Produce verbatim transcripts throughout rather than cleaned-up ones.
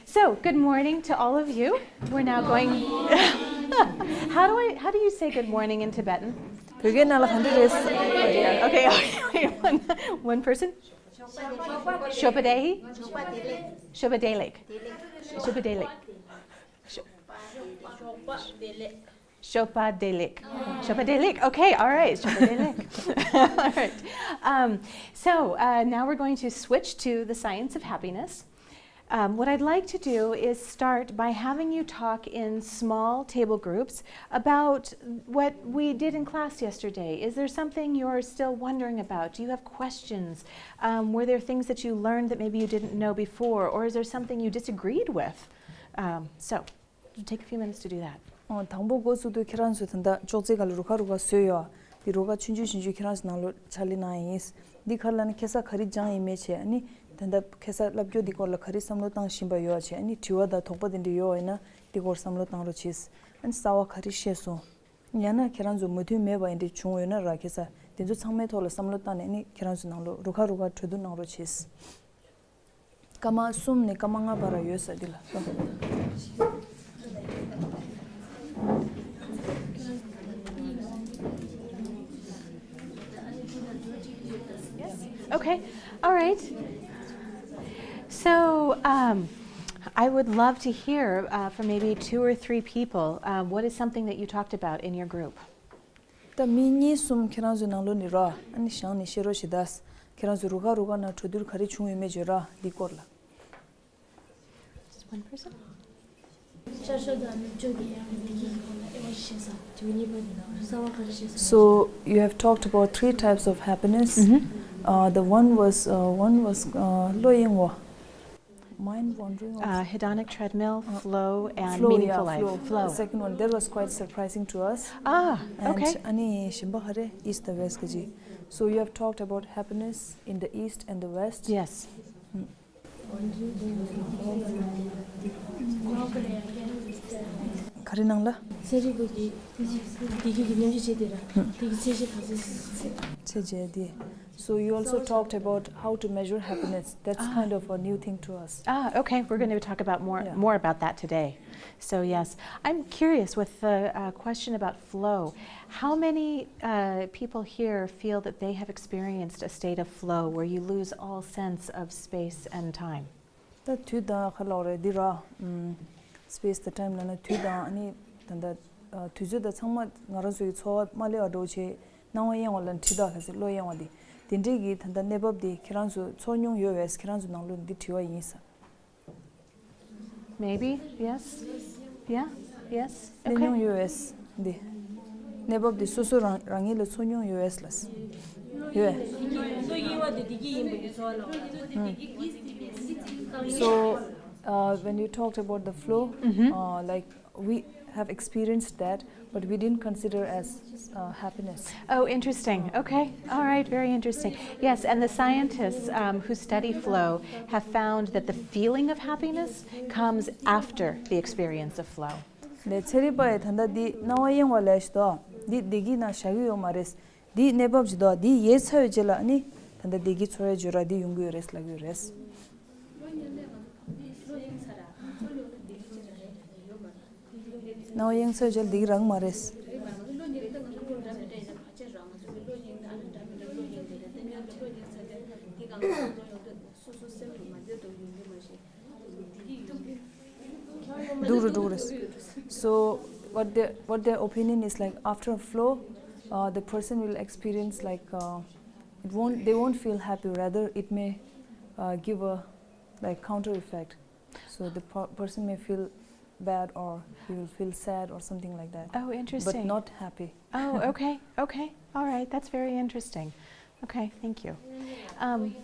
So, good morning to all of you. We're now going. How do I? How do you say good morning in Tibetan? བོད་སྐད་ནང་ལ་ག་འདྲ་རེད། Okay, okay, wait, one, one person. Shopadehi. Shopadelik. Shopadelik. Shopadelik. Shopadelik. Okay, all right. Shopadelik. All right. Um, so uh, now we're going to switch to the science of happiness. Um, what I'd like to do is start by having you talk in small table groups about what we did in class yesterday. Is there something you're still wondering about? Do you have questions? Um, were there things that you learned that maybe you didn't know before? Or is there something you disagreed with? Um, so, it'll take a few minutes to do that. ཨོ། དང་པོ་འགོ་ཚུགས་དུས་ཁྱེད་རང་ཚོས་ད་ལྟ་ཅོག་ཙེ་སྒང་ལ་རུ་ཁག་རུ་ཁག་བཟོས་ཡོད། འདི་རུ་ཁག་ཆུང་ཆུང་ཆུང་ཆུང་ཁྱེད་རང་ཚོ་ནང་ལོགས་ཕྱག་ལས་གནང་ཡིན། འདི་ག་རེ་ལབ་ན་ཁ་སང་ག་རེ་སྦྱངས་ཡིན་མེད་བྱས། ཨ་ནི་ད་ལྟ་ཁ་སང་བསླབ་སྐྱོར་འདི་སྐོར་ལ་ག་རེ་བསམ་བློ་བཏང་བཞིན་པ་ཡོད་བྱས། ཨ་ནི་དྲི་བ་དང་དོགས་པ་དེ་འདྲ་ཡོད་ཡིན་ན་འདི་སྐོར་བསམ་བློ་བཏང་རོགས་བྱེད། ཨ་ནི་གསར་པ་ག་རེ་ཤེས་སོང་། ཡང་ན་ཁྱེད་རང་ཚོ་མོས་མཐུན་མེད་པ་ཡིན་འདྲ་བྱུང་ཡོད་ན་ར། ཁ་སང་དེ་ཚོ་ཚང་མའི་ཐོག་ལ་བསམ་བློ་བཏང་ནས། ཨ་ནི་ཁྱེད་རང་ཚོ་ནང་ལོགས་རུ་ཁག་རུ་ཁག་གྲོས་བསྡུར་གནང་རོགས་བྱེད། སྐར་མ་གསུམ་ནས་སྐར་མ་ལྔ་བར་ཡོད་ས་འདི་ལ་ལྟོས། Yes. Okay. All right. So um, I would love to hear uh, from maybe two or three people. Uh, what is something that you talked about in your group? ད་མི་གཉིས་གསུམ་ཁྱེད་རང་ཚོའི་ནང་ལོགས་ནས་ར། ཨ་ནི་བཞེངས་ནས་བཤད་རོགས་བྱེད་ད། ཁྱེད་རང་ཚོ་རུ་ཁག་རུ་ཁག་ནང་གྲོས་བསྡུར་ག་རེ་བྱུང་ཡོད་མེད་བརྗོད་ར། འདི་སྐོར་ལ། Just one person. So you have talked about three types of happiness. Uh, the one was uh, one was uh, བློ་གཡེང་བ། Mind wandering or Uh, hedonic treadmill, flow, and flow, meaningful yeah, life. Flow. The second one, that was quite surprising to us. Ah, And okay. ཨ་ནི་གཞན་པ་ག་རེ། East, the West ག་ཅིག So you have talked about happiness in the East and the West. Yes. ག་རེ་ནང་ལ། ཚེ་རིང་པོ་གིས་བདེ་སྐྱིད་ཀྱི་མཉམ་སྤྱོད་བྱས་ཏེ་ར། བདེ་སྐྱིད་ཚད་གཞི་ག་ཚོད། ཚད་འཇལ་དེ། So you also talked about how to measure happiness. That's kind of a new thing to us. Ah, okay. We're going to talk about more Yeah. more about that today. So yes, I'm curious with the uh, question about flow. How many uh, people here feel that they have experienced a state of flow where you lose all sense of space and time? ད་དུས་དང་ཁ་ལོག་རེད་འདི་ར། ཨམ། Space དང་time ལབ་ན་དུས་དང་། ཨ་ནི་ད་ལྟ་ཨ། དུས་ཚོད་དང་ཚང་མ་ང་རང་ཚོའི་འཚོ་བ་མ་སླེབས་པ་འདྲ་བོ་བྱས། སྣང་བ་གཡེང་བ་ལབ་ན་ཁྲིད་ཐག་ག་ཚོད་བློ་གཡེང་བ་འདི། དེ་འདྲས་ཀྱི་ད་ལྟ་གནས་བབ་འདི་ཁྱེད་རང་ཚོ་ཚོར་མྱོང་ཡོད་པས། ཁྱེད་རང་ཚོ་ནང་ལོགས་འདི་དྲི་བ་ཡིན་ས། Maybe, yes. Yeah, yes. གནས་མྱོང་ཡོད་པས་འདི། གནས་བབ་འདི་སོ་སོ་རང་རང་ཉིད་ལ་ཚོར་མྱོང་ཡོད་པས་ལ། ཡོད། So uh, when you talked about the flow, uh, like we have experienced that, but we didn't consider as uh, happiness. Oh, interesting. Okay. All right. Very interesting. Yes, and the scientists um, who study flow have found that the feeling of happiness comes after the experience of flow. ནས་ཚེ་རིང་པ་ཡི་ད་ལྟ་འདི་སྣང་བ་གཡེང་བ་ལས་ཤི་དོ། འདི་བདེ་སྐྱིད་ནང་བཞག་གི་ཡོད་མ་རེད། འདི་གནས་བབ་ཅིག་དོ། འདི་ཡལ་ཚར་བའི་རྗེས་ལ་ནི་ད་ལྟ་བདེ་སྐྱིད་ཚོར་བའི་བརྗོད་ར་འདི་ཡོང་གི་ཡོད་རེད་ལབ་ཀྱི་ཡོད་རེད། སྣང་བ་གཡེང་ཚར་རྗེས་ལ་འདི་རང་མ་རེད། འགྲོ་རུ་འགྲོ་རེད། So what their what their opinion is, like, after a flow, uh, the person will experience, like, uh, it won't they won't feel happy. Rather, it may uh, give a, like, counter effect. So the per- person may feel bad, or he will feel sad or something like that. Oh, But interesting. Not happy. Oh, okay, okay. All right, that's very interesting. Okay, thank you. Um,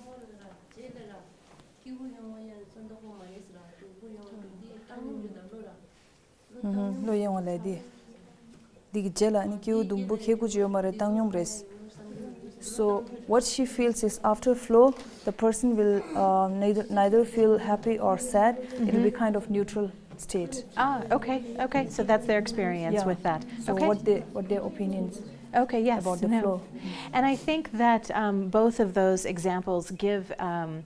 བློ་གཡེང་བ་ལས་དེ། འདི་གི་རྗེས་ལ་ནི་སྐྱེ་བོ་སྡུག་པོ་ཁེ་ཀུ་ཅི་ཡོད་མ་རེད། བཏང་སྙོམས་རེད། So what she feels is, after flow, the person will uh, neither, neither feel happy or sad. It'll be kind of neutral state. Ah, okay, okay. So that's their experience Yeah. With that. So Okay. What they what their opinions? Okay, yes. About the No. Flow. And I think that um, both of those examples give um,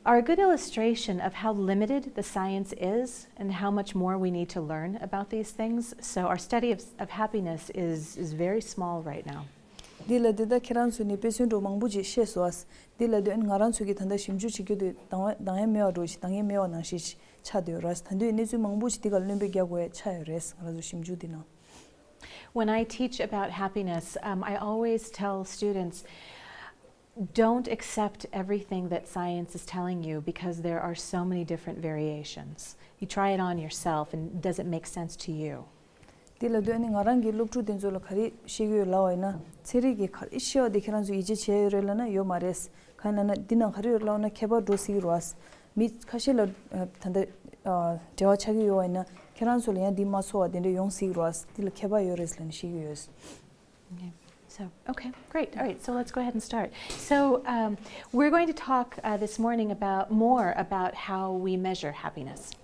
are a good illustration of how limited the science is and how much more we need to learn about these things. So, our study of, of happiness is, is very small right now. འདི་ལ་དེ་ད་ཁྱེད་རང་ཚོ་ནས་དཔེ་མཚོན་འདྲ་མང་པོ་ཅིག་བཤད་སོང་ཨ། འདི་ལ་དོན་ང་རང་ཚོ་གིས་ད་ལྟ་ཞིབ་འཇུག་བྱེད་རྒྱུ་དེ་འདང་བ་འདང་ཡ་མེད་པ་འདྲ་ཞིག་འདང་ཡ་མེད་པ་ནང་བཞིན་ཆགས་བསྡད་ཡོད་ར། ད་དུང་གནས་ཚུལ་མང་པོ་ཞིག་འདི་ག་ལ་སྣོན་པ་རྒྱག་དགོས་ཡ་ཆགས་ཡོད་རེད། ང་རང་ཚོ་ཞིབ་འཇུག་འདི་ནང་། When I teach about happiness, um, I always tell students, don't accept everything that science is telling you because there are so many different variations. You try it on yourself, and does it make sense to you? དེ་ལ་དོན་ནི་ང་རང་གི་སློབ་ཕྲུག་དེ་ཚོ་ལ་ག་རེ་བཤད་ཀྱི་ཡོད་ལབ་པ་ཡིན་ན། ཚན་རིག་གི་ག་རེ་བཤད་པ་དེ་ཁྱེད་རང་ཚོ་ཡིད་ཆེས་བྱས་ཡོད་རེད་ལབ་ན་ཡོད་མ་རེད། གང་ཡིན་ལབ་ན་འདི་ནང་ག་རེ་ཡོད་ལབ་ན་ཁྱད་པར་འགྲོ་སྲིད་ཀྱི་རེད་བ། མི་ཁ་ཤས་ལ་ཨ་ད་ལྟ་ཨ་འབྲེལ་བ་ཆགས་ཀྱི་ཡོད་པ་ཡིན་ན་ཁྱེད་རང་ཚོ་ལ་ཡང་འདི་མ་ཚོར་བ་དེ་འདྲ་ཡོང་སྲིད་ཀྱི་རེད་བ། འདི་ལ་ཁྱད་པར་ཡོད་རེད་ལབ་ནས་བཤད་ཀྱི་ཡོད། Okay. So, okay, great. All right, so let's go ahead and start. So, um, we're going to talk uh, this morning about more about how we measure happiness.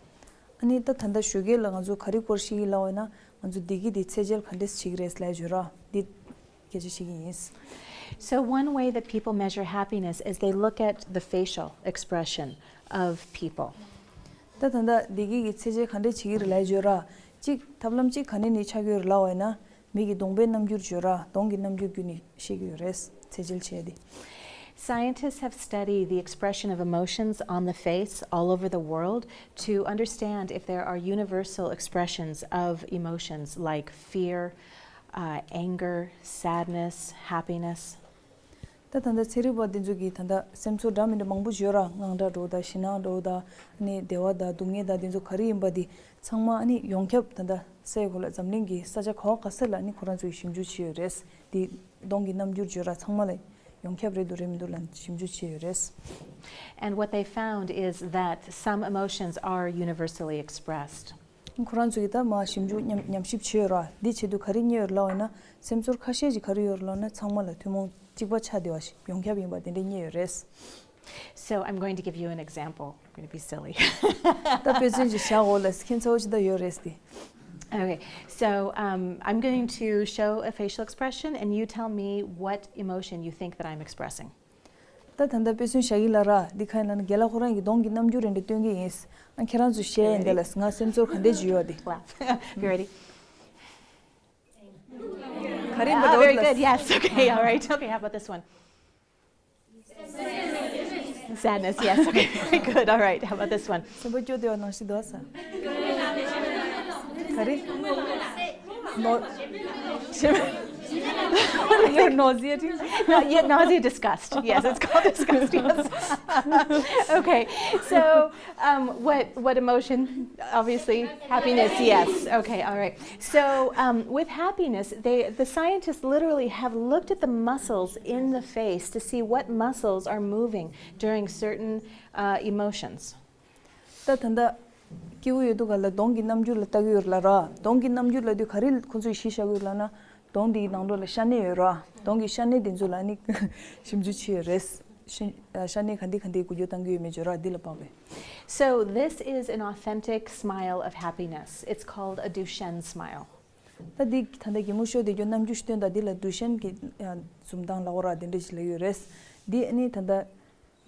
ཨ་ནི་ད་ད་ལྟ་ཞོགས་ཀས་ལ་ང་ཚོ་ག་རེ་སྐོར་ཞིག་ལབ་པ་ཡིན་ན། ང་ཚོ་བདེ་སྐྱིད་དེ་ཚད་འཇལ་ག་འདྲས་བྱེད་ཀྱི་རེད་ལབ་བརྗོད་ར། འདི་སྐད་ཆ་ཞིག་ཡིན། So, one way that people measure happiness is they look at the facial expression of people. ད་ད་ལྟ་བདེ་སྐྱིད་ཀྱི་ཚད་འཇལ་ག་འདྲས་བྱེད་ཀྱི་རེད་ལབ་བརྗོད་ར། གཅིག་ཐབས་ལམ་གཅིག་ག་ནས་ནས་ཆགས་ཀྱི་ཡོད་རེད་ལབ་པ་ཡིན་ན། མི་གི་གདོང་པའི་རྣམ་འགྱུར་བརྗོད་ར། གདོང་གི་རྣམ་འགྱུར་བརྒྱུད་ནས་ཤེས་ཀྱི་ཡོད་རེད། ཚད་འཇལ་བྱས་ཏེ། Scientists have studied the expression of emotions on the face all over the world to understand if there are universal expressions of emotions like fear, uh, anger, sadness, happiness. ད་ད་ལྟ་ཚན་རིག་པ་འདི་ཚོ་གིས་ད་ལྟ་སེམས་ཚོར་འདྲ་མི་འདྲ་མང་པོ་བརྗོད་ར། དངངས་སྐྲག་འདྲ་བོ་དང་ཞེད་སྣང་འདྲ་བོ་དང་ཨ་ནི་བདེ་བ་དང་སྡུག་བསྔལ་དང་འདི་ཚོ་ག་རེ་ཡིན་པ་འདི་ཚང་མ་ཨ་ནི་ཡོངས་ཁྱབ་ད་ལྟ་སའི་གོ་ལ་འཛམ་གླིང་གི་ས་ཆ་ག་བ་ག་ས་ལ་ཨ་ནི་ཁོ་རང་ཚོ་གིས་ཞིབ་འཇུག་བྱས་ཡོད་རེད། འདི་གདོང་གི་རྣམ་འགྱུར་བརྗོད་ར་ཚང་མ་ལ་ཡོངས་ཁྱབ་རེད་འདུག་རེད་མི་འདུག་ལ་ཞིབ་འཇུག་བྱས་ཡོད་རེད། And what they found is that some emotions are universally expressed. ཁོ་རང་ཚོ་གིས་ད་མར་ཞིབ་འཇུག་ཉམས་ཉམས་ཞིབ་བྱས་ཡོད་ར། འདི་བྱེད་དུས་ག་རེ་རྙེད་ཡོད་ལབ་པ་ཡིན་ན། སེམས་ཚོར་ཁ་ཤས་ཅིག་ག་རེ་ཡོད་རེད་ལབ་ན་ཚང་མ་ལ་ཐུན་མོང་གཅིག་པ་ཆགས་བསྡད་པ་ཞིག་ཡོངས་ཁྱབ་ཡིན་པ་དེ་འདྲ་རྙེད་ཡོད་རེད། So I'm going to give you an example. I'm going to be silly. ད་དཔེ་མཚོན་ཅིག་བཞག་འོ་ལ་ཁྱེད་ཚོ་ཅི་ད་ཡོད་རེད་དེ། Okay, so um, I'm going to show a facial expression, and you tell me what emotion you think that I'm expressing. ད་ད་ལྟ་དཔེ་མཚོན་བཞག་གི་ལ་ར། འདི་ག་ཡིན་ལབ་ན་རྒན་ལགས་ཁོ་རང་གི་གདོང་གི་རྣམ་འགྱུར་རེ་འདྲ་སྟོན་གི་ཡིན། ཨ་ཁྱེད་རང་ཚོ་ཤེས་ཡིན་ད་ལ་ང་སེམས་ཚོར་ག་འདྲས་ཅིག་ཡོད་དེ། Laugh. You ready? ག་རེ་ཡིན་པ་འདྲ་བོ་དེ་ལ། Ah, very good. Yes. Okay. All right. Okay. How about this one? Sadness. Yes. Okay. Very good. All right. How about this one? སེམས་པ་སྐྱོ་བདེ་བ་ནང་བཞིན་འདུག་ས། ག་རེ། ནོ། You're nauseating. Not yet nausea, disgust. Yes, it's called disgust. Yes. Okay. So, um, what what emotion? Obviously, happiness. Yes. Okay. All right. So, um, with happiness, they the scientists literally have looked at the muscles in the face to see what muscles are moving during certain uh, emotions. ད་ད་ལྟ་སྐྱིད་པོ་ཡོད་དུས་ག་ལ་གདོང་གི་རྣམ་འགྱུར་ལ་ལྟ་གི་ཡོད་ལ་ར། གདོང་གི་རྣམ་འགྱུར་ལབ་དུས་ག་རེ་ཁོ་ཚོས་གཞི་བཞག་གི་ཡོད་ལབ་ན། གདོང་འདིའི་ནང་ལོགས་ལ་ཤ་གནད་ཡོད་ར། གདོང་གི་ཤ་གནད་དེ་ཚོ་ལ་ནི་ཞིབ་འཇུག་བྱས་ཡོད་རེད། ཤ་ཤ་གནད་ག་འདི་ག་འདི་འགུལ་སྐྱོད་གཏང་གི་ཡོད་མེད་བརྗོད་ར་འདི་ལ་དཔག་པའི། So this is an authentic smile of happiness. It's called a Duchenne smile. ད་འདི་ད་ལྟ་གད་མོ་ཤོར་བསྡད་རྒྱུ་རྣམ་འགྱུར་སྟོན་དང་འདི་ལ་Duchenne གི་འཛུམ་མདངས་ལབ་དགོས་ར་དེ་འདྲ་ཞིག་ལབ་ཡོད་རེད། འདི་ཨ་ནི་ད་ལྟ་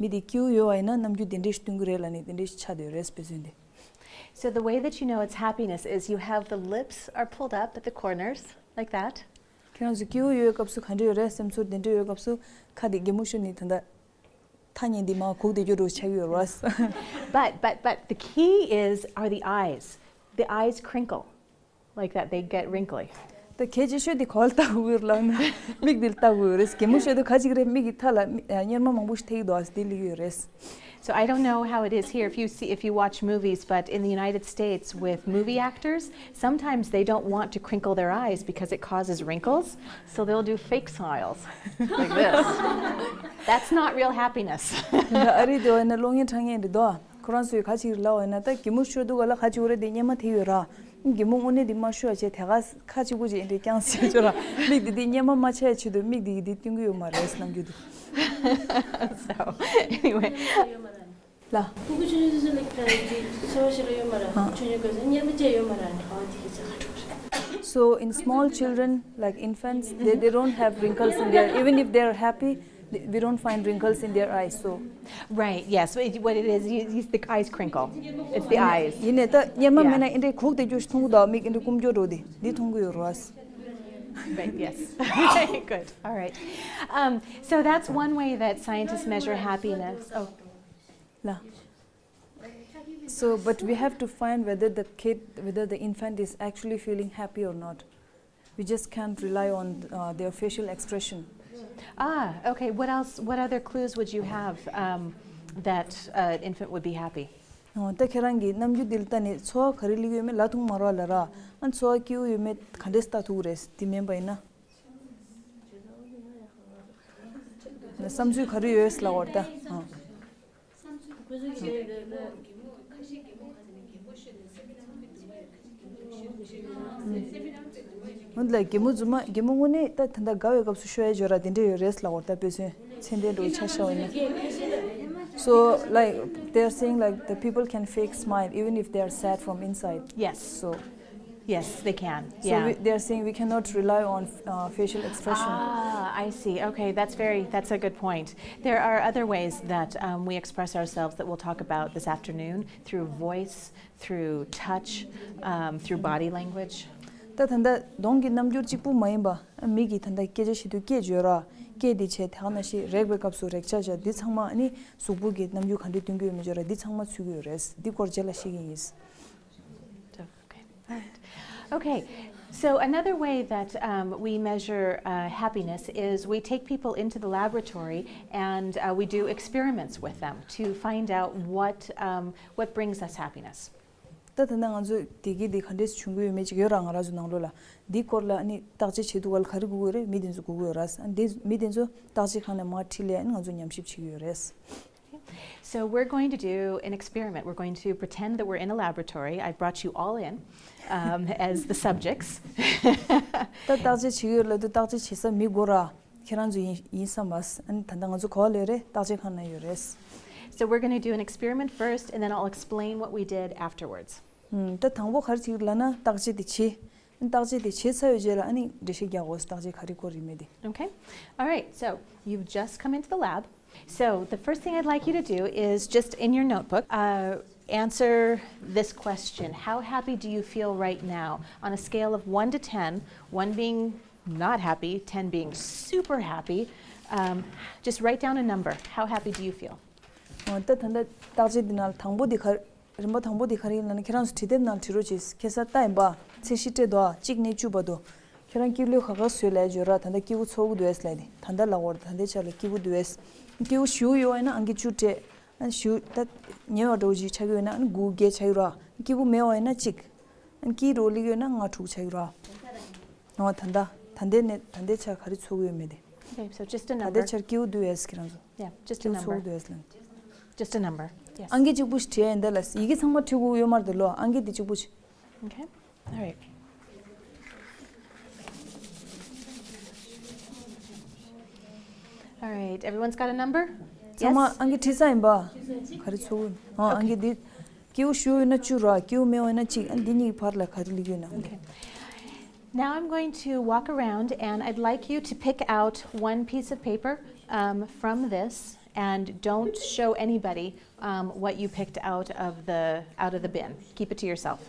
མི་དེ་སྐྱིད་པོ་ཡོད་པ་ཡིན་ན་རྣམ་འགྱུར་དེ་འདྲ་ཞིག་སྟོན་གི་རེད་ལབ་ནས་དེ་འདྲ་ཞིག་ཆགས་བསྡད་ཡོད་རེད་དཔེ་མཚོན་དེ། So the way that you know it's happiness is you have the lips are pulled up at the corners like that. ཁྱེད་རང་ཚོ་སྐྱིད་པོ་ཡོད་སྐབས་སུ་ག་འདྲ་ཡོད་རེད། སེམས་ཚོར་དེ་འདྲ་ཡོད་སྐབས་སུ་ཁ་དེ་གད་མོ་ཤོར་ནས་ད་ལྟ་ཐག་ཉེ་འདི་མར་གུག་བསྡད་རྒྱུ་འདྲ་བོ་ཆགས་ཀྱི་ཡོད་རེད་བ། But but but the key is are the eyes. The eyes crinkle. Like that, they get wrinkly. ད་གལ་ཆེ་ཤོས་དེ་ག་པར་ལྟ་དགོས་ལབ་ན་མིག་འདིར་ལྟ་དགོས་རེད། གད་མོ་ཤོར་དུས་ག་ཅིག་རེད། མིག་གི་མཐའ་ལ་མི་གཉེར་མ་མང་པོ་ཞིག་ཐེབས་ཀྱི་འདུག་ཨ། དེ་སླེབས་ཀྱི་ཡོད་རེད། So I don't know how it is here if you see if you watch movies, but in the United States with movie actors, sometimes they don't want to crinkle their eyes because it causes wrinkles, so they'll do fake smiles like this. That's not real happiness. ད་ཨ་རི་དེ་བ་ན་གློག་བརྙན་འཁྲབ་མཁན་རེད་དོ། ཁོ་རང་ཚོས་ག་ཅིག་ལབ་པ་ཡིན་ན། ད་གད་མོ་ཤོར་དུས་ག་ལ་ག་ཅིག་ཡོད་རེད། དེ་གཉེར་མ་ཐེབས་ཡོད་ར། གད་མོ་དངོས་གནས་དེ་མ་ཤོར་བ་བྱས་དེ་ག་ཁ་གཅིག་པོ་ཅིག་ཨེ་འདྲས་བརྐྱངས་བྱས་ཆོག་ར། མིག་དེ་དེ་གཉེར་མ་མ་ཆགས་ཆེད་དུ་མིག་དེ་གི་དེ་སྟོན་གི་ཡོད་མ་རེད་རྣམ་འགྱུར་དེ། So anyway. ལ། སྤུ་གུ་ཆུང་ཆུང་ཚོ་ལ་ད་དེ་འཚོ་བ་ཞིག་ལ་ཡོད་མ་རེད། ཨ། ཆུང་ཆུང་སྐབས་སུ་གཉེར་མ་བཅས་ཡོད་མ་རེད། ག་བ་དེ་གི་ཚ་ཁ་འགྲོ་རེད། So in small children, like infants, they, they don't have wrinkles in their, even if they are happy, We don't find wrinkles in their eyes, so. Right, yes. It, what it is, you, you, the eyes crinkle. It's the eyes. ཡིན་ནའི་ད་གཉེར་མ་མེད་ན་ཨེ་འདྲའི་གུག་དེ་རྒྱུ་ཞིག་མཐོང་གི་འདུག་མིག་ཨེ་འདྲའི་སྐུམ་སྐྱོ་འགྲོ་དེ་འདི་མཐོང་གི་ཡོད་རེད། Right, yes. Good. All right. Um, so that's one way that scientists measure happiness. Oh. ལ། So, but we have to find whether the kid, whether the infant is actually feeling happy or not. We just can't rely on uh, their facial expression. Ah, okay. What else? What other clues would you have um, that uh, infant would be happy? ད་ཁྱེད་རང་གི་རྣམ་འགྱུར་འདི་ལ་ལྟ་ནས་ཚོར་བ་ག་རེ་སླེབས་ཡོད་མེད་ལ་ཐུང་མ་རོགས་ལ་ར། ཨ་ཚོར་བ་སྐྱིད་པོ་ཡོད་མེད་ག་འདྲས་ལྟ་ཐུབ་ཀྱི་རེད། འདི་མིན་པ་ཡིན་ན། བསམ་ཚུལ་ག་རེ་ཡོད་ལབ་པ་རེད་ད། འོན་ལ་གད་མོ་རྫུན་མ་གད་མོ་དངོས་གནས་ད་ད་ལྟ་དགའ་བའི་སྐབས་སུ་ཤོར་ཡ་ཡོད་ར། དེ་འདྲ་ཡོད་རེད་ལབ་པ་རེད་ད། དཔེ་མཚོན་ཚད་ལྡན་འགྲོ་ཆ་ཤ་བ་ཡིན་ན། So, like, they are saying, like, the people can fake smile even if they are sad from inside. Yes. So, Yes, they can. so Yeah. we, they are saying we cannot rely on uh, facial expression. Ah, I see. Okay, that's very that's a good point. There are other ways that um, we express ourselves that we'll talk about this afternoon through voice, through touch, um, through body language. ད་ད་ལྟ་གདོང་གི་རྣམ་འགྱུར་གཅིག་པུ་མ་ཡིན་པ། མིག་གིས་ད་ལྟ་སྐད་ཆ་བཤད་དུས་སྐད་བརྗོད་ར། སྐད་དེ་བྱས་དེ་ནང་བཞིན་རེག་པའི་སྐབས་སུ་རེག་བྱ་བྱ་འདི་ཚང་མ་ཨ་ནི་གཟུགས་པོ་གི་རྣམ་འགྱུར་ག་འདྲས་སྟོན་གྱི་ཡོད་མེད་བརྗོད་ར། འདི་ཚང་མ་ཚུད་ཀྱི་ཡོད་རེད། འདི་སྐོར་རྗེས་ལ་བཤད་ཀྱི་ཡིན། Okay. All right. Okay. So another way that um, we measure uh, happiness is we take people into the laboratory and uh, we do experiments with them to find out what um, what brings us happiness. ད་ད་ལྟ་ང་ཚོ་བདེ་སྐྱིད་འདི་ག་འདྲས་བྱུང་གི་ཡོད་མེད་ཅིག་ཡོད་ར། ང་རང་ཚོ་ནང་ལོགས་ལ་འདི་སྐོར་ལ་ཨ་ནི་བརྟག་དཔྱད་བྱེད་དུས་ག་ལ་ག་རེ་དགོས་ཀྱི་ཡོད་རེད། མི་དེ་ཚོ་དགོས་ཀྱི་ཡོད་ར། ཨ་འདི་མི་དེ་ཚོ་བརྟག་དཔྱད་ཁང་ནས་མར་ཁྲིད་ལས་ཨ་ནི་ང་ཚོ་ཉམས་ཞིབ་བྱེད་ཀྱི་ཡོད་རེད། So we're going to do an experiment. We're going to pretend that we're in a laboratory. I brought you all in um, as the subjects. ད་བརྟག་དཔྱད་བྱེད་ཀྱི་ཡོད་ལབ་དུས་བརྟག་དཔྱད་བྱེད་ས་མི་དགོས་ར། ཁྱེད་རང་ཚོ་ཡིན་ཡིན་བསམ་པ། ཨ་ནི་ད་ལྟ་ང་ཚོ་ག་པར་ལ་ཡོད་རེད། བརྟག་དཔྱད་ཁང་ནང་ཡོད་རེད། So we're going to do an experiment first, and then I'll explain what we did afterwards. ད་དང་པོ་ག་རེ་བྱེད་ཀྱི་ལབ་ན་བརྟག་དཔྱད་དེ་བྱེད། བརྟག་དཔྱད་དེ་བྱས་ཚར་བའི་རྗེས་ལ་ཨ་ནི་འགྲེལ་བཤད་རྒྱག་དགོས། བརྟག་དཔྱད་ག་རེ་སྐོར་ཡིན་མིན་དེ། Okay. All right. So you've just come into the lab. So the first thing I'd like you to do is just in your notebook, uh, answer this question. How happy do you feel right now? On a scale of one to ten, one being not happy, ten being super happy, um, just write down a number. How happy do you feel? ད་ད་ལྟ་བརྟག་དཔྱད་འདི་ནང་ལ་དང་པོ་འདི་ག་རིམ་པ་དང་པོ་འདི་ག་རེ་ཡིན་ལབ་ན། ཁྱེད་རང་ཚོ་བྲིས་དེབ་ནང་བྲིས་རོགས་གྱིས། ཁ་སང་ལྟ་ཡིན་པ། ཚད་གཞི་སྤྲད་འདུག་གཅིག་ནས་བཅུ་བར་དུ། ཁྱེད་རང་སྐྱིད་ལོས་ག་ག་བཟོས་ལབ་བརྗོད་ར། ད་ལྟ་སྐྱིད་པོ་ཚོར་གི་འདུག་ལབ་དེ། ད་ལྟ་ལབ་དགོས་རེད། ད་ལྟའི་ཆར་ལ་སྐྱིད་པོ་འདུག་སྐྱིད་པོ་ཞེ་པོ་ཡོད་པ་ཡིན་ན་ཨང་ཀི་བཅུ་སྤྲད། ཨ་ཞེ་པོ་ད་ཉེ་བ་འདྲ་བོ་ཅིག་ཆགས་ཀྱི་ཡོད་ན་ཨ་དགུ་བརྒྱད་ཆགས་ཀྱི་ར། སྐྱིད་པོ་མེད་པ་ཡིན་ན་གཅིག་ཨ་སྐྱིད་རོ་ལིག་ཡོད་ན་ལྔ་དྲུག་ཆགས་ཀྱི་ར། འོ་ད་ལྟ་ད་ལྟའི་ནས་ད་ལྟའི་ཆར་ག་རེ་ཚོར་གི་ཡོད་མེད་དེ། Okay, so just a ད་number. ལྟའི་ཆར་སྐྱིད་པོ་འདུག་ཨེ་ཁྱེད་རང་ཚོ། Yeah, just a སྐྱིད་པོ་ཚོར་གི་number. འདུག་ཨེ་ལབ། Just a number. Yes. ཨང་ཀི་གཅིག་པུ་ཞིག་བྲིས་ཡིན་ད་ལ། ཡི་གེ་ཚང་མ་བྲིས་དགོས་ཡོད་མ་རེད་ལོ། ཨང་ཀི་འདི་གཅིག་པུ་ཞིག Okay. All right. All right. Everyone's got a number? ཚང་མ་Yes? ཨང་ཀི་བྲིས་ཚར་ཡིན་པ། ག་རེ་ཚོར་གི་ཡོད། ཨང་ཀི་འདི་སྐྱིད་པོ་ཞེ་པོ་ཡོད་ན་བཅུ་ར། སྐྱིད་པོ་མེད་པ་ཡིན་ན་གཅིག་ཨ་འདི་གཉིས་ཀྱི་བར་ལ་ག་རེ་སླེབས་ཡོད་ན། Okay. Now I'm going to walk around and I'd like you to pick out one piece of paper um, from this and don't show anybody um, what you picked out of the out of the bin. Keep it to yourself.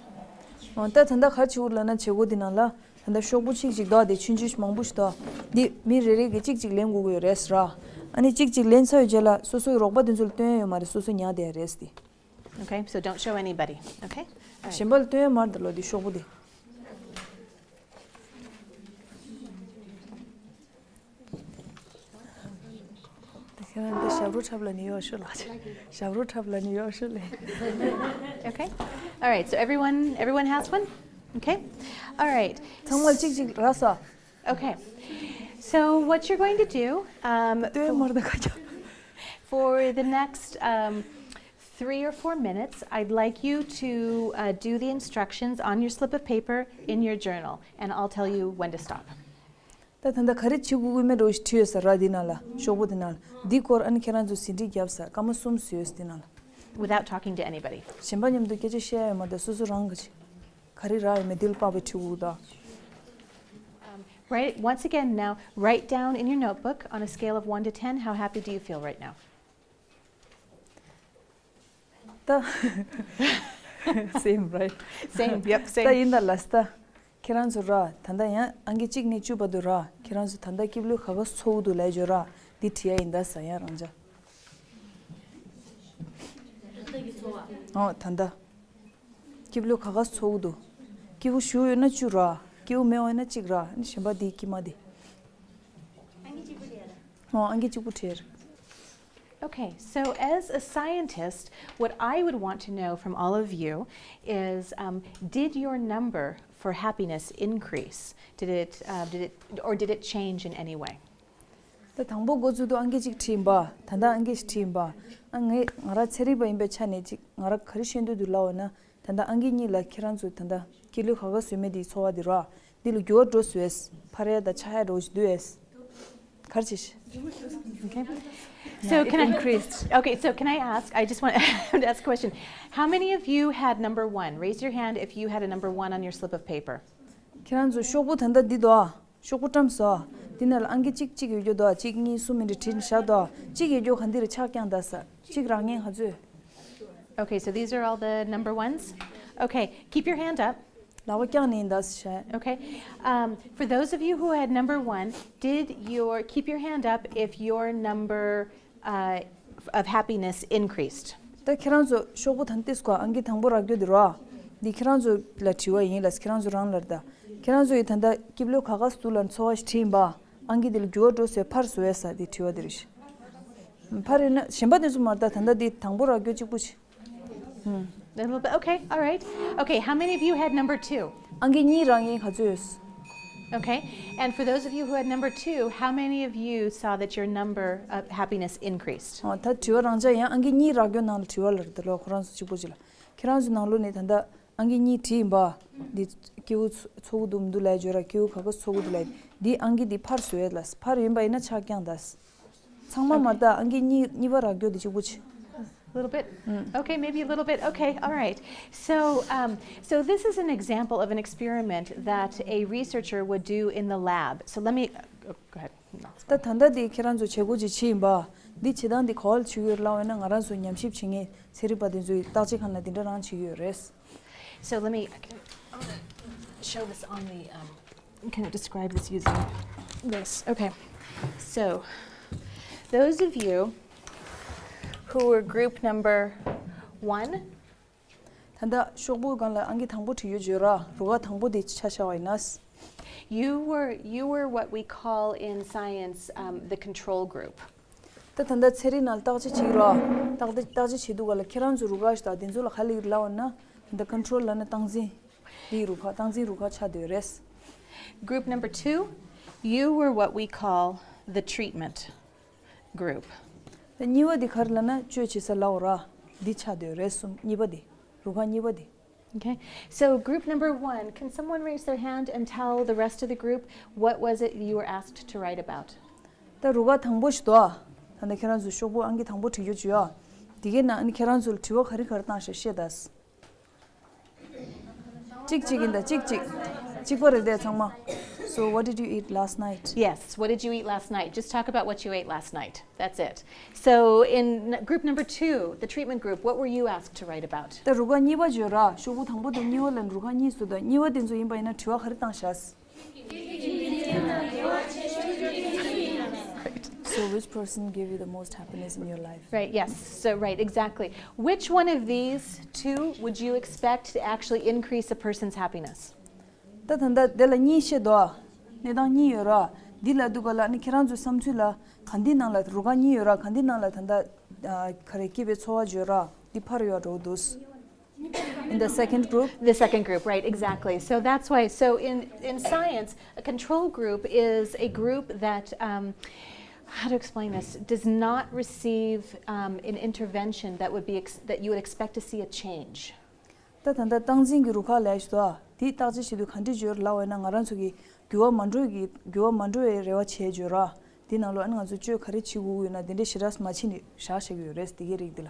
ཨོ་ད་ད་ལྟ་ག་རེ་བྱེད་དགོས་ལབ་ན་བྱེད་སྒོ་འདི་ནང་ལ་ད་ལྟ་ཤོག་བུ་གཅིག་གཅིག་འདུག་དེ་ཆུང་ཆུང་མང་པོ་ཞིག་འདུག་འདི་མི་རེ་རེ་གིས་གཅིག་གཅིག་ལེན་དགོས་ཀྱི་ཡོད་རེད་ཟེར་ར། ཨ་ནི་གཅིག་གཅིག་ལེན་ཚར་བའི་རྗེས་ལ་སོ་སོའི་རོགས་པ་དེ་ཚོ་ལ་སྟོན་ཡ་ཡོད་མ་རེད། སོ་སོ་ཉར་བསྡད་ཡ་རེད་ཟེར་ཏེ། Okay, so don't show anybody. Okay? All right. གཞན་པ་ལ་སྟོན་ཡ་མ་རེད་ལོ་འདི་ཤོག་བུ་འདི། ཁྱེད་རང་འདི་ཞབས་བྲོ་འཁྲབ་ལ་ནི་ཡོག་ཤོ་ལ། ཞབས་བྲོ་འཁྲབ་ལ་ནི་ཡོག་ཤོ་ལ། Okay. All right. So everyone, everyone has one. Okay. All right. ཚང་མ་གཅིག་གཅིག་རག་སོང་། Okay. So what you're going to do um, སྟོན་མར་ད་ཁ་ཆག for the next um, three or four minutes, I'd like you to uh, do the instructions on your slip of paper in your journal, and I'll tell you when to stop. ད་ད་ལྟ་ག་རེ་བྱེད་དགོས་ཀྱི་མེད་འགྲོ་ཞིག་བྲིས་ཡོད་ས་ར། འདི་ནང་ལ་ཤོག་བུ་འདི་ནང་ལ་འདི་སྐོར་ཨ་ནི་ཁྱེད་རང་ཚོ་ཟིན་བྲིས་བརྒྱབ་ས་སྐར་མ་གསུམ་བཟོས་ཡོད་ས་འདི་ནང་ལ། Without talking to anybody. གཞན་པ་མཉམ་དུ་སྐད་ཆ་བཤད་ཡ་ཡོད་མ་རེད། སོ་སོ་རང་གི་ག་རེ་རག་ཡོད་མེད་འདི་ལ་དཔག་པའི་འབྲས་བུ་དང་། Um, Right? Once again, now write down in your notebook on a scale of one to ten, how happy do you feel right now? ད། Same, right? Same, yep, ད་same. ཡིན་ད་ལས་ད། ཁྱེད་རང་ཚོ་ར་ད་ལྟ་ཡང་ཨང་ཀི་གཅིག་ནས་བཅུ་བར་དུ་ར་ཁྱེད་རང་ཚོ་ད་ལྟ་སྐྱིབས་ལུས་ག་ག་ཚོགས་འདུག་ལས་བརྗོད་ར་འདི་བྲིས་ཡ་ཡིན་ད་ས་ཡ་རང་ཅག་ཨོ་ད་ལྟ། སྐྱིབས་ལུས་ག་ག་ཚོགས་འདུག་སྐྱིབས་བུ་ཞུ་ཡོད་ན་བཅུ་ར། སྐྱིབས་བུ་མེད་འོ་ན་གཅིག་ར། ཨ་ནི་གཞན་པ་འདི་དཀྱིལ་མ་འདི། ཨོ་ཨང་ཀི་གཅིག་པུ་བྲིས། Okay, so as a scientist, what I would want to know from all of you is um, did your number for happiness increase? Did it, uh, did it, or did it change in any way? ད་དང་པོ་འགོ་བཙུགས་དུས་ཨང་ཀི་གཅིག་བྲིས་ཡིན་པ། ད་ལྟ་ཨང་ཀི་ཞིག་བྲིས་ཡིན་པ། ཨ་ངས་ང་རང་ཚན་རིག་པ་ཡིན་པའི་ཆ་ནས་ཅིག་ང་རང་ག་རེ་ཤེས་འདོད་འདུག་ལབ་པ་ན། ད་ལྟ་ཨང་ཀི་གཉིས་ལ་ཁྱེད་རང་ཚོ་ད་ལྟ་སྐྱིབས་ལུས་ག་ག་བཟོས་མེད་དེའི་ཚོར་བ་དེ་ར། འདི་ལ་འགྱུར་བ་འགྲོ་སོས། འཕར་ཡ་དང་ཆག་ཡ་འགྲོ་བཞིན་འདུག་ཨེས། ག་རེ་བྱེད་ཤི། Okay. So can I, okay, so can I ask, I just want to ask a question. How many of you had number one? Raise your hand if you had a number one on your slip of paper. ཁྱེད་རང་ཚོ་ཤོག་བུ་ད་ལྟ་འདི་འདུག་ཨ། ཤོག་བུ་བཀྲམ་སོ། འདི་ནང་ལ་ཨང་ཀི་གཅིག་གཅིག་ཡོད་རྒྱུ་འདུག་ཨ། གཅིག་གཉིས་གསུམ་མི་འདྲ་བྲིས་ནས་བཞག་འདུག་ཨ། གཅིག་ཡོད་རྒྱུ་ག་འདི་རེད་ཆག་རྐྱང་ད་ས། གཅིག་རག་མཁན་ག་ཚོད། Okay, so these are all the number ones. Okay, keep your hand up. ལག་པ་བརྐྱངས་ནས་ཡིན་ད་ས་ཤ། Okay. Um, for those of you who had number one, did your, keep your hand up if your number uh, of happiness increased? ད་ཁྱེད་རང་ཚོ་ཤོག་བུ་ད་ལྟ་སྐོར་ཨང་ཀི་དང་པོ་རག་རྒྱུ་འདི་རོ། འདི་ཁྱེད་རང་ཚོ་ལ་དྲི་བ་ཡིན་ལ་ཁྱེད་རང་ཚོ་རང་ལ་རེད་ད། ཁྱེད་རང་ཚོ་ཡི་ད་ལྟ་སྐྱིབས་ལུས་ག་ག་སུ་ལ་འཚོ་བ་ཞིག་བྲིས་ཡིན་པ། ཨང་ཀི་འདི་ལ་འགྱུར་བ་འགྲོ་སོས་འཕར་སོ་ཡས་ས་འདི་དྲི་བ་འདི་རེད་ཤི། འཕར་ཡོད་ན་གཞན་པ་དེ་ཚོ་མ་རེད་ད། ད་ལྟ་འདི་དང་པོ་རག་རྒྱུ་གཅིག་པུ་ཞིག་ཨུམ། A little bit. Okay, all right. Okay, how many of you had number two? ཨང་ཀི་གཉིས་རག་མཁན་ག་ཚོད་ཡོད། Okay, and for those of you who had number two, how many of you saw that your number of happiness increased? ཨ་ད་དྲི་བ་རང་ཅག་ཡང་ཨང་ཀི་གཉིས་རག་རྒྱུ་ནང་ལ་དྲི་བ་ལ་རེད་ད་ལོ་ཁོ་རང་ཚོ་གཅིག་པུ་ཅིག་ལ། ཁྱེད་རང་ཚོ་ནང་ལོགས་ནས་ད་ལྟ་ཨང་ཀི་གཉིས་བྲིས་ཡིན་པ། འདི་སྐྱིད་པོ་ཚོ་ཚོགས་འདུག་མི་འདུག་ལབ་བརྗོད་ར་སྐྱིད་པོ་ག་ག་ཚོགས་འདུག་ལབ། འདི་ཨང་ཀི་འདི་ཕར་བཟོས་ལ་ཕར་ཡིན་པ་ཡིན་ན་ཆག་རྐྱང་ད། ཚང་མ་མ་ལྟ་ཨང་ཀི་གཉིས་གཉིས་པ་རག་རྒྱུ་འདི་གཅིག་པུ་ཆེ། A little bit? Okay, maybe a little bit. Okay, all right. So, um, so this is an example of an experiment that a researcher would do in the lab. So let me, oh, go ahead. ད་ད་ལྟ་འདི་ཁྱེད་རང་ཚོ་བྱེད་སྒོ་ཅིག་བྱེད་ཡིན་པ། འདི་བྱེད་སྟངས་འདི་ག་བ་ལ་བྱེད་ཀྱི་ཡོད་ལབ་ན་ང་རང་ཚོ་ཉམས་ཞིབ་བྱེད་མཁན་ཚན་རིག་པ་དེ་ཚོའི་བརྟག་དཔྱད་ཁང་ལ་འདི་འདྲ་རང་བྱེད་ཀྱི་ཡོད་རེད། So let me, I can, I wanna show this on the, um, can I describe this using this? Okay. So, those of you who were group number one, ད་ལྟ་ཤོག་བུ་སྒང་ལ་ཨང་ཀི་དང་པོ་བྲིས་ཡོད་བརྗོད་ར་རུ་ཁག་དང་པོ་དེ་ཆ་བཞག་པ་ཡིན་ན། you were, you were what we call in science um, the control group. ད་ད་ལྟ་ཚན་རིག་ནང་བརྟག་དཔྱད་བྱེད་ར་བརྟག་དཔྱད་བརྟག་དཔྱད་བྱེད་དུས་ག་ལ་ཁྱེད་རང་ཚོ་རུ་ཁག་ཞིག་དང་དེ་ཚོ་ལ་ག་ལ་ཡོད་ལབ་ན་ད་ལྟ་ཀོན་ཊོལ་ལབ་ན་སྟངས་འཛིན། འདིའི་རུ་ཁག་སྟངས་འཛིན་རུ་ཁག་ཆགས་བསྡད་ཡོད་རེད། Group number two, you were what we call the treatment group. ད་གཉིས་པ་འདི་ག་རེ་ལབ་ན་བཅོས་བྱེད་ས་ལབ་ར། འདི་ཆགས་བསྡད་ཡོད་རེད་གསུམ་གཉིས་པ་འདི། རུ་ཁག་གཉིས་པ་འདི། Okay, so group number one, can someone raise their hand and tell the rest of the group what was it you were asked to write about? ད་རུ་ཁག་དང་པོ་ཞིག་འདུག་ཨ། ད་ལྟ་ཁྱེད་རང་ཚོ་ཤོག་བུ་ཨང་ཀི་དང་པོ་བྲིས་རྒྱུ་བྱོས་ཨ། དེ་གའི་ནང་ཨ་ནི་ཁྱེད་རང་ཚོ་ལ་དྲི་བ་ག་རེ་ག་རེ་བཏང་ཤག་བཤད་ད། གཅིག་གཅིག་ཡིན་ད་གཅིག་གཅིག་གཅིག་པ་རེད་དེ་ཚང་མ། So what did you eat last night? Yes, what did you eat last night? Just talk about what you ate last night. That's it. So in n- group number two, the treatment group, what were you asked to write about? ད་རུ་ཁག་གཉིས་པ་བརྗོད་ར་ཤོག་བུ་དང་པོ་དང་གཉིས་པ་ལ་རུ་ཁག་གཉིས་སུ་ད་གཉིས་པ་དེ་ཚོ་ཡིན་པ་ཡིན་ན་དྲི་བ་ག་རེ་བཏང་ཤག So which person gave you the most happiness in your life? Right, yes. So, right, exactly. Which one of these two would you expect to actually increase a person's happiness? ད་ད་ལྟ་དེ་ལ་གཉིས་བཤད་དོ། གནས་སྟངས་གཉིས་ཡོད་ར། འདི་ལ་འདུག་ག་ལ་ནི་ཁྱེད་རང་ཚོའི་བསམ་ཚུལ་ལ་གང་འདི་ནང་ལ་རུ་ཁག་གཉིས་ཡོད་ར་གང་འདི་ནང་ལ་ད་ལྟ་ག་རེ་སྐྱིད་པའི་འཚོ་བ་བརྗོད་ར་འདི་ཕར་ཡོད་འགྲོ་འདུག In the second group? The second group, right, exactly. So that's why, so in, in science, a control group is a group that, um, how to explain this, does not receive um, an intervention that would be ex- that you would expect to see a change. ད་ད་ལྟ་སྟངས་འཛིན་གྱི་རུ་ཁག་ལས་ཞུ་དོ། དེ་བརྟག་དཔྱད་བྱེད་དུས་ག་འདྲ་བརྗོད་ལབ་པ་ཡིན་ན་ང་རང་ཚོ་གི་འགྱུར་བ་མ་འགྲོ་གི་འགྱུར་བ་མ་འགྲོ་བའི་རེ་བ་བྱས་བརྗོད་ར། དེ་ནང་ལོགས་ཨ་ནི་ང་ཚོ་བཅོས་ག་རེ་བྱེད་དགོས་ཡོད་ན་དེ་འདྲའི་ཞེ་དྲགས་མ་བྱེད་ནས་བཞག་བཞག་གི་ཡོད་རེད་དེ་གའི་རིགས་དེ་ལ།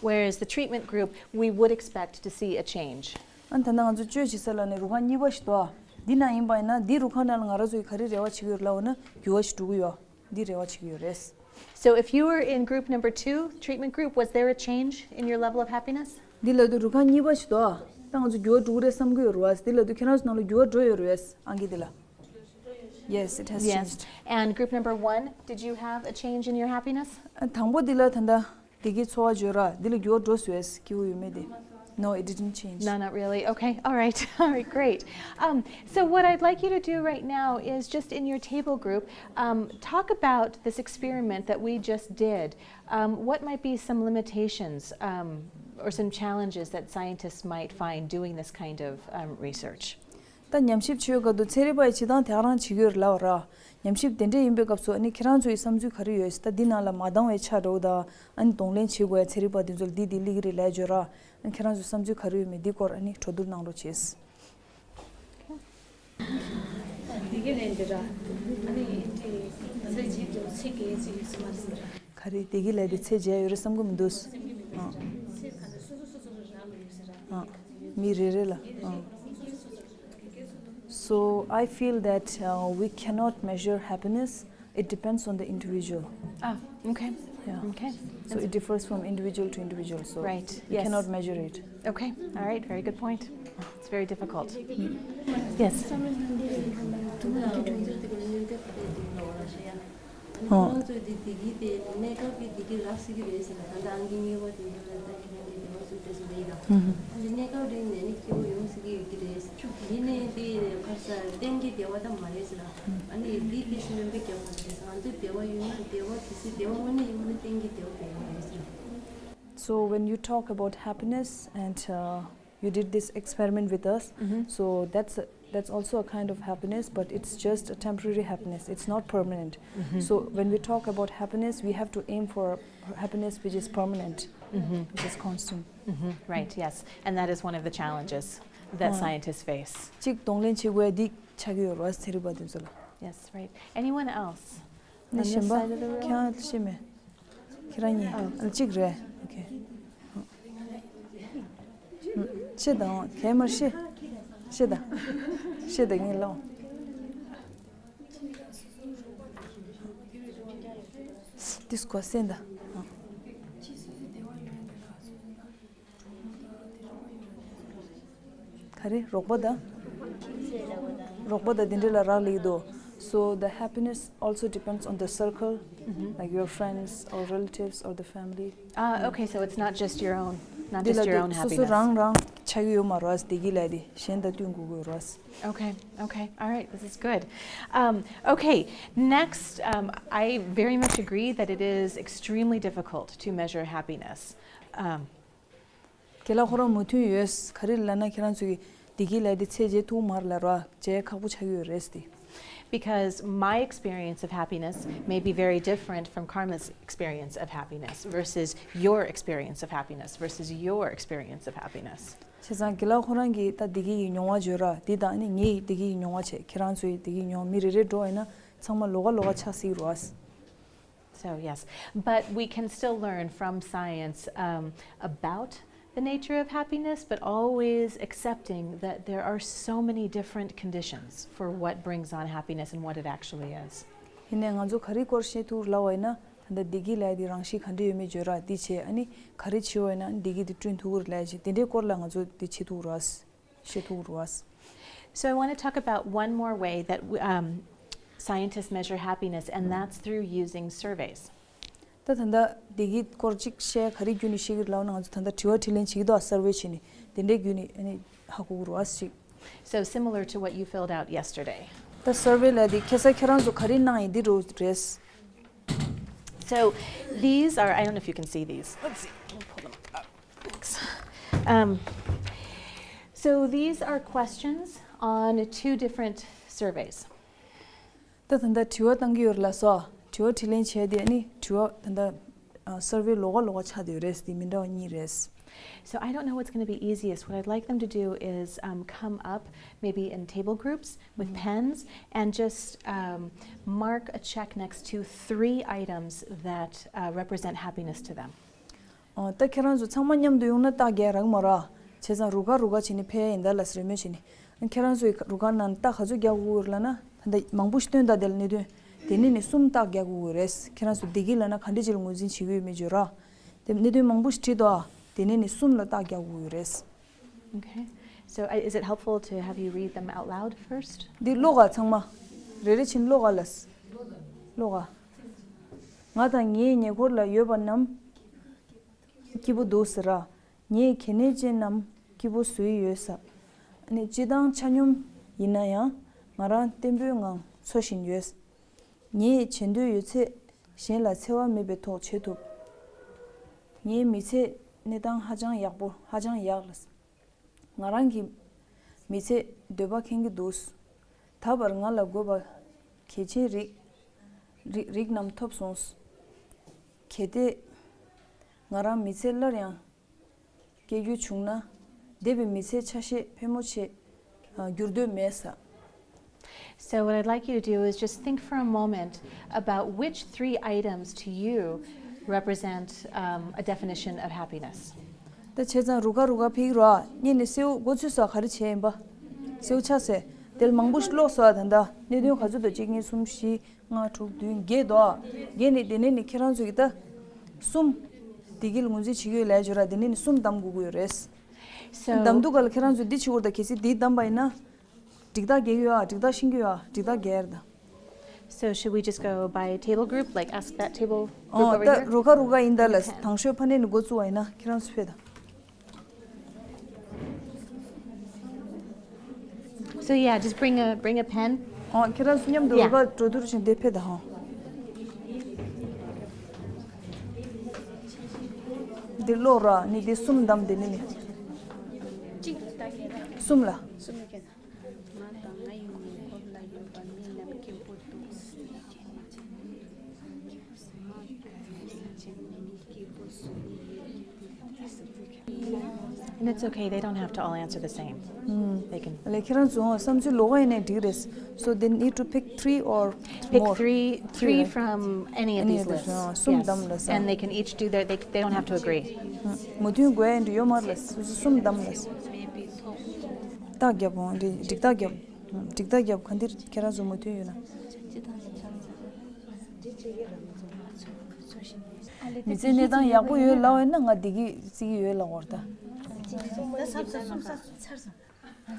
Whereas the treatment group, we would expect to see a change. ཨ་ནི་ད་ལྟ་ང་ཚོ་བཅོས་བྱེད་ས་ལ་ནི་རུ་ཁག་གཉིས་པ་ཞིག་འདུག་འདི་ནང་ཡིན་པ་ཡིན་ན་འདི་རུ་ཁག་ནང་ལ་ང་རང་ཚོ་ཡིས་ག་རེ་རེ་བ་བྱེད་ཀྱི་ཡོད་ལབ་ན་འགྱུར་བ་ཞིག་འགྲོ་གི་ཡོད། འདི་རེ་བ་བྱེད་ཀྱི་ཡོད་རེད། So if you were in group number two, treatment group, was there a change in your level of happiness? འདི་ལབ་དུས་རུ་ཁག་གཉིས་པ་ཞིག་འདུག་ཨ། ད་ང་ཚོ་འགྱུར་བ་འགྲོ་གི་རེད་བསམ་གྱི་ཡོད་རེད་བ། འདི་ལབ་དུས་ཁྱེད་རང་ཚོ་ནང་ལ་འགྱུར་བ་འགྲོ་ཡོད་རེད་བས་ཨང་ཀི་འདི་ལ། Yes, it has Yes. changed. And group number one, did you have a change in your happiness? ཨ། དང་པོ་འདི་ལ་ད་ལྟ་བདེ་སྐྱིད་ཚོར་བ་བརྗོད་ར་འདི་ལ་འགྱུར་བ་འགྲོ་སོང་བས་སྐྱིད་པོ་ཡོད་མེད་དེ། No, it didn't change. No, not really. Okay, all right, all right, great. Um, so what I'd like you to do right now is just in your table group, um, talk about this experiment that we just did. Um, what might be some limitations, um, or some challenges that scientists might find doing this kind of, um, research? ད་ཉམས་ཞིབ་བྱེད་སྐབས་དུ་ཚན་རིག་པ་ཡིས་བྱེད་སྟངས་དེ་ག་རང་བྱེད་ཀྱི་ཡོད་རེད་ལབ་ར། ཉམས་ཞིབ་དེ་འདྲས་ཡིན་པའི་སྐབས་སུ་ཨ་ནི་ཁྱེད་རང་ཚོ་ཡི་བསམ་ཚུལ་ག་རེ་ཡོད། ད་འདི་ནང་ལ་མ་འདང་བའི་ཆ་འདྲ་བོ་དང་ཨ་ནི་གདོང་ལེན་བྱེད་དགོས་ཡ་ཚན་རིག་པ་དེ་ཚོ་ལ་འདི་འདི་སླེབས་ཀྱི་རེད་ལབ་བརྗོད་ར། ཨ་ནི་ཁྱེད་རང་ཚོ་བསམ་ཚུལ་ག་རེ་ཡོད་མེད་འདི་སྐོར་ཨ་ནི་གྲོས་བསྡུར་གནང་རོགས་བྱེད། བདེ་སྐྱིད་ལས་འདི་ར། ཨ་ནི་དེ་ཚེ་གཅིག་ཏུ་ཚེ་གས་ཅིག་སུ་མ་རེད་ཟེར། ག་རེ་བདེ་སྐྱིད་ལས་དེ་ཚེ་མཇལ་ཡོད་རེད་བསམ་གི་མི་འདུག་ཨ། ཚེ་ག་ཚོད་སོ་སོ་སོ་སོ་རང་ལ་ཡོད་ཟེར་ར། ཨ། མི་རེ་རེ་ལ། ཨ། So I feel that, uh, we cannot measure happiness. It depends on the individual. Ah, okay. Yeah. Okay. So it differs from individual to individual. So Right. you Yes. cannot measure it. Okay. All right. Very good point. It's very difficult. Yes. ཁོང་ཚོས་དེ་བདེ་སྐྱིད་དེ་གནས་སྐབས་ཀྱི་བདེ་སྐྱིད་རག་སྲིད་ཀྱི་རེད་ཟེར་ན། ད་ལྟ་ཨང་ཀི་གཉིས་པ་དེ་ཚོ་ལ་ད་ཁྱེད་རང་གི་བདེ་བ་ཚོ་དེ་ཚོ་ལས་དང་། ཨ་ནི་གནས་སྐབས་རིང་ནས་ནི་སྐྱིད་པོ་ཡོང་སྲིད་ཀྱི་ཡོད་ཀྱི་རེད། དེ་ནས་དེ་ག་རེ་ཟེར་གཏན་གྱི་བདེ་བ་ད་མ་རེད་ཟེར་ན། ཨ་ནི་དེ་དེ་བཞིན་ནོན་པའི་རྒྱབ་ལ་རེད་ཟེར། ང་ཚོའི་བདེ་བ་ཡོད་ན་བདེ་བ་དེ་ཚོའི་བདེ་བ་དངོས་གནས་ཡོད་ན་གཏན་གྱི་བདེ་བ་བདེ་བ་རེད་ཟེར། So when you talk about happiness and, uh, you did this experiment with us, Mm-hmm. so that's a, that's also a kind of happiness, but it's just a temporary happiness. It's not permanent. Mm-hmm. So when we talk about happiness, we have to aim for happiness which is permanent, Mm-hmm. which is constant. Mm-hmm. Right, yes. And that is one of the challenges that Ah. scientists face. གཅིག་གདོང་ལེན་བྱེད་དགོས་ཡ་འདི་ཆགས་ཀྱི་ཡོད་རེད་བ་ཚན་རིག་པ་དེ་ཚོ་ལ། Yes, right. Anyone else? ནི་On this གཞན་པ། side of the room? ཁྱེད་རང་ཤེས་མེད། ཁྱེད་རང་གཉིས། ཨ། གཅིག་རེད། ཨོ་ཁེ། ཤེས་དང་གས་མར་ཤེས། ཤེས་དང་། ཤེས་དང་ངས་ལོ། དིས་གོ་སེན་ད། ག་རེ་རོགས་པ་དང་། རོགས་པ་དང་དེ་འདྲ་ལ་རག་ལས་འདུག So the happiness also depends on the circle, Mm-hmm. like your friends or relatives or the family. Ah, okay, so it's not just your own, not འདི་just ལ་your དེ་own སོ་སོ་happiness. རང་རང་ཆགས་ཀྱི་ཡོད་མ་རེད་བདེ་སྐྱིད་ལ་དེ་གཞན་དང་བསྟུན་དགོས་ཀྱི་རེད། Okay, okay, all right, this is good. Um, okay, next, um, I very much agree that it is extremely difficult to measure happiness. Um, རྒན་ལགས་ཁོ་རང་མོས་མཐུན་ཡོད། ག་རེ་ལབ་ན་ཁྱེད་རང་ཚོ་གི་བདེ་སྐྱིད་ལ་དེ་ཚད་འཇལ་ཐུབ་མ་རེད་ལབ་ར། འཇལ་ཁག་པོ་ཆགས་ཀྱི་ཡོད་རེད་དེ། Because my experience of happiness may be very different from Karma's experience of happiness versus your experience of happiness versus your experience of happiness. བྱས་ཙང་རྒན་ལགས་ཁོ་རང་གི་ད་བདེ་སྐྱིད་ཀྱི་མྱོང་བ་བརྗོད་ར་དེ་དང་ནི་ངའི་བདེ་སྐྱིད་ཀྱི་མྱོང་བ་བྱས་ཁྱེད་རང་ཚོའི་བདེ་སྐྱིད་མྱོང་བ་མི་རེ་རེ་འགྲོ་ཡིན་ན་ཚང་མ་ལོགས་ཀ་ལོགས་ཀ་ཆགས་སྲིད་རེད། So, yes, but we can still learn from science, um, about the nature of happiness, but always accepting that there are so many different conditions for what brings on happiness and what it actually is. ཡིན་ནའི་ང་ཚོ་ག་རེ་སྐོར་ཤེས་ཐུབ་ལབ་པ་ཡིན་ན་ད་ལྟ་བདེ་སྐྱིད་ལབ་ཡ་དེ་རང་བཞིན་ག་འདྲ་ཡོད་མེད་བརྗོད་ར་དེ་བྱས། ཨ་ནི་ག་རེ་བྱེད་པ་ཡིན་ན་བདེ་སྐྱིད་དེ་བསྐྲུན་ཐུབ་ཀྱི་རེད་ལབ་ཡ་བྱས་དེ་འདྲའི་སྐོར་ལ་ང་ཚོ་དེ་བྱེད་ཐུབ་ཀྱི་རེད། ཤེས་ཐུབ་ཀྱི་རེད། So I want to talk about one more way that we, um, scientists measure happiness, and that's through using surveys. ད་ད་ལྟ་བདེ་སྐྱིད་སྐོར་གཅིག་བཤད་ག་རེ་བརྒྱུད་ནས་ཤེས་ཀྱི་རེད་ལབ་ན་ང་ཚོ་ད་ལྟ་དྲི་བ་དྲིས་ལན་བྱེད་ཀྱི་འདུག་ཨ། སར་ཝེ་བྱས་ནས་དེ་འདྲའི་བརྒྱུད་ནས་ཨ་ནི་ཧ་གོ་གི་རེད་ཨ་ཞིག So similar to what you filled out yesterday. ད་སར་ཝེ་ལབ་དེ་ཁ་སང་ཁྱེད་རང་ཚོ་ག་རེ་གནང་ཡིན་འདི་འདྲ་རེད། So these are, I don't know if you can see these. Let's see. We'll pull them up. Thanks. Um, so these are questions on two different surveys. ད་ད་ལྟ་དྲི་བ་བཏང་གི་ཡོད་རེད་ལགས་སོ། དྲི་བ་དྲིས་ལན་བྱས་ཏེ་ཨ་ནི་དྲི་བ་ད་ལྟ་ཨ་སར་ཝེ་ལོགས་ཀ་ལོགས་ཀ་ཆགས་བསྡད་ཡོད་རེད། དེ་མི་འདྲ་བ་གཉིས་རེད། So I don't know what's going to be easiest. What I'd like them to do is, um, come up maybe in table groups with pens and just, um, mark a check next to three items that, uh, represent happiness to them. ཨོ། ད་ཁྱེད་རང་ཚོ་ཚང་མ་མཉམ་དུ་ཡོང་ན་རྟགས་རྒྱག་རག་མ་རེད། བྱས་ཙང་རུ་ཁག་རུ་ཁག་བྱས་ནས་ཕེབས་ཡ་ཡིན་ད་ལགས་སོ། རེ་མོས་བྱས་ནས་ ཁྱེད་རང་ཚོའི་རུ་ཁག་ནང་རྟགས་ག་ཚོད་རྒྱག་དགོས་ཡོད་ལབ་ན། ད་ལྟ་མང་པོ་ཞིག་བཏོན་ད། དེ་ལ་གནད་དོན་དེ་ནས་ནི་གསུམ་རྟགས་རྒྱག་དགོས་ཡོད་རེད། ཁྱེད་རང་ཚོ་བདེ་སྐྱིད་ལབ་ན་ག་འདྲ་ཅིག་ལ་ངོས་འཛིན་བྱེད་ཀྱི་ཡོད་མེད་བརྗོད་ར། དེ་གནད་དོན་མང་པོ་ཞིག་བྲིས་འདུག་ཨ། དེ་ནས་ནི་གསུམ་ལ་རྟགས་རྒྱག་དགོས་ཡོད་རེད། Okay. So, uh, is it helpful to have you read them out loud first? འདི་ཀློག་ག་ཚང་མ། རེ་རེ་བཞིན་ཀློག་ག་ལབ། ཀློག་ག་ང་དང་ངའི་ཉེ་འཁོར་ལ་ཡོད་པ་རྣམས་སྐྱིད་པོ་འདུག་ཟེར་ར། ངའི་གལ་གནད་ཅན་རྣམས་སྐྱིད་པོ་བཟོ་ཡི་ཡོད་ས། ཨ་ནི་སྤྱིར་བཏང་ཆ་སྙོམས་ཡིན་ན་ཡང་ང་རང་བརྟན་པོའི་ངང་འཚོ་བཞིན་ཡོད། ངས་བྱེད་འདོད་ཡོད་ཚད་གཞན་ལ་འཚེ་བ་མེད་པའི་ཐོག་བྱེད་ཐུབ། ངའི་མི་ཚེ་གནས་སྟངས་ཧ་ཅང་ཡག་པོ་ཧ་ཅང་ཡག་ལ། ང་རང་གི་མི་ཚེ་འདོད་པ་ཁེངས་ཀྱི་འདུག་ད་བར་ང་ལ་དགོས་པ་གལ་ཆེན་རིགས་རིགས་རིགས་རྣམས་ཐོབ་སོང་། གལ་ཏེ་ང་རང་མི་ཚེ་སླར་ཡང་སྐྱེལ་རྒྱུ་བྱུང་ན། འདས་པའི་མི་ཚེའི་ཆ་ཤས་ཕལ་མོ་ཆེ་ཨ་འགྱུར་འདོད་མེད་ས། So what I'd like you to do is just think for a moment about which three items to you represent, um, a definition of happiness. ད་བྱས་ཙང་རུ་ཁག་རུ་ཁག་ཕེབས་ཀྱི་རོགས། ཨ་ནི་གསལ་པོ་མགོ་ཚོས་ས་ག་རེ་བྱས་ཡིན་པ། གསལ་པོ་ཆགས་སོང་། དེ་ལ་མང་པོ་ཞིག་ཀློག་སོང་། ད་ལྟ་གནད་དོན་ག་ཚོད་འདུག་གཅིག་གཉིས་གསུམ་བཞི་ལྔ་དྲུག་བདུན་བརྒྱད་འདུག་བརྒྱད་ནི་དེ་ནས་ནི་ཁྱེད་རང་ཚོ་གི་ད་གསུམ་བདེ་སྐྱིད་ལ་ངོས་འཛིན་བྱེད་ཀྱི་ཡོད་ལབ་བརྗོད་ར། དེ་ནས་ནི་གསུམ་གདམ་དགོས་ཀྱི་ཡོད་རེད། So གདམ་དུས་སྐབས་ལ་ཁྱེད་རང་ཚོས་འདི་བྱེད་དགོས་རེད། ད་གལ་སྲིད་འདི་གདམ་པ་ཡིན་ན། འགྲིག་རྟགས་རྒྱག་གི་ཡོད་ཨ། འགྲིག་རྟགས་ཤེས་ཀྱི་ཡོད་ཨ། འགྲིག་རྟགས་རྒྱག་ཡར་ད། So should we just go by table group, like ask that table group ཨོ་over ད་here? རུ་ཁག་རུ་ཁག་ཡིན་ད་ལ། Okay. དང་ཤོས་ཕ་ནས་ནི་འགོ་བཙུགས་པ་ཡིན་ན་ཁྱེད་རང་ཚོ་ཕེབས་ད། So yeah, just bring a, bring a pen. ཨོ་ཁྱེད་རང་ཚོ་མཉམ་དུ་Yeah. རུ་ཁག་འགྲོ་དུས་རུ་ཞིང་དེ་ཕེབས་ད་ཧང་། འདི་ཀློག་ར། ནི་འདི་གསུམ་གདམ། དེ་ནི་ནི་གཅིག་ད་ཁྱེད་ད། གསུམ་ལ། གསུམ་ལ་ཁྱེད་ད། ང་དང་ང་ཡི་ཉེ་འཁོར་ལ་ཡོད་པ་མི་རྣམས་སྐྱིད་པོ་འདུག And it's okay, they don't have to all answer the same. They can ལས་ཁྱེད་རང་ཚོ་བསམ་ཚུལ་ལོགས་ཀ་ཡིན་ནའི་འགྲིག་རེད། So they need to pick three or pick more. Three, three from any of these lists. གསུམ་གདམ་ལ་ས། And they can each do their, they, they don't have to agree. མོས་མཐུན་དགོས་ཡ་འདི་ཡོད་མ་རེད། གསུམ་གདམ་ལ་ས། རྟགས་རྒྱབ་འོང་། འགྲིག་རྟགས་རྒྱབ། འགྲིག་རྟགས་རྒྱབ། ག་འདིར་ཁྱེད་རང་ཚོ་མོས་མཐུན་ཡོད་ན། མི་ཚེ་གནས་སྟངས་ཡག་པོ་ཡོད་ལབ་ཡོད་ན་ང་བདེ་སྐྱིད་བརྩི་གི་ཡོད་ལབ་དགོས་རེད་ད།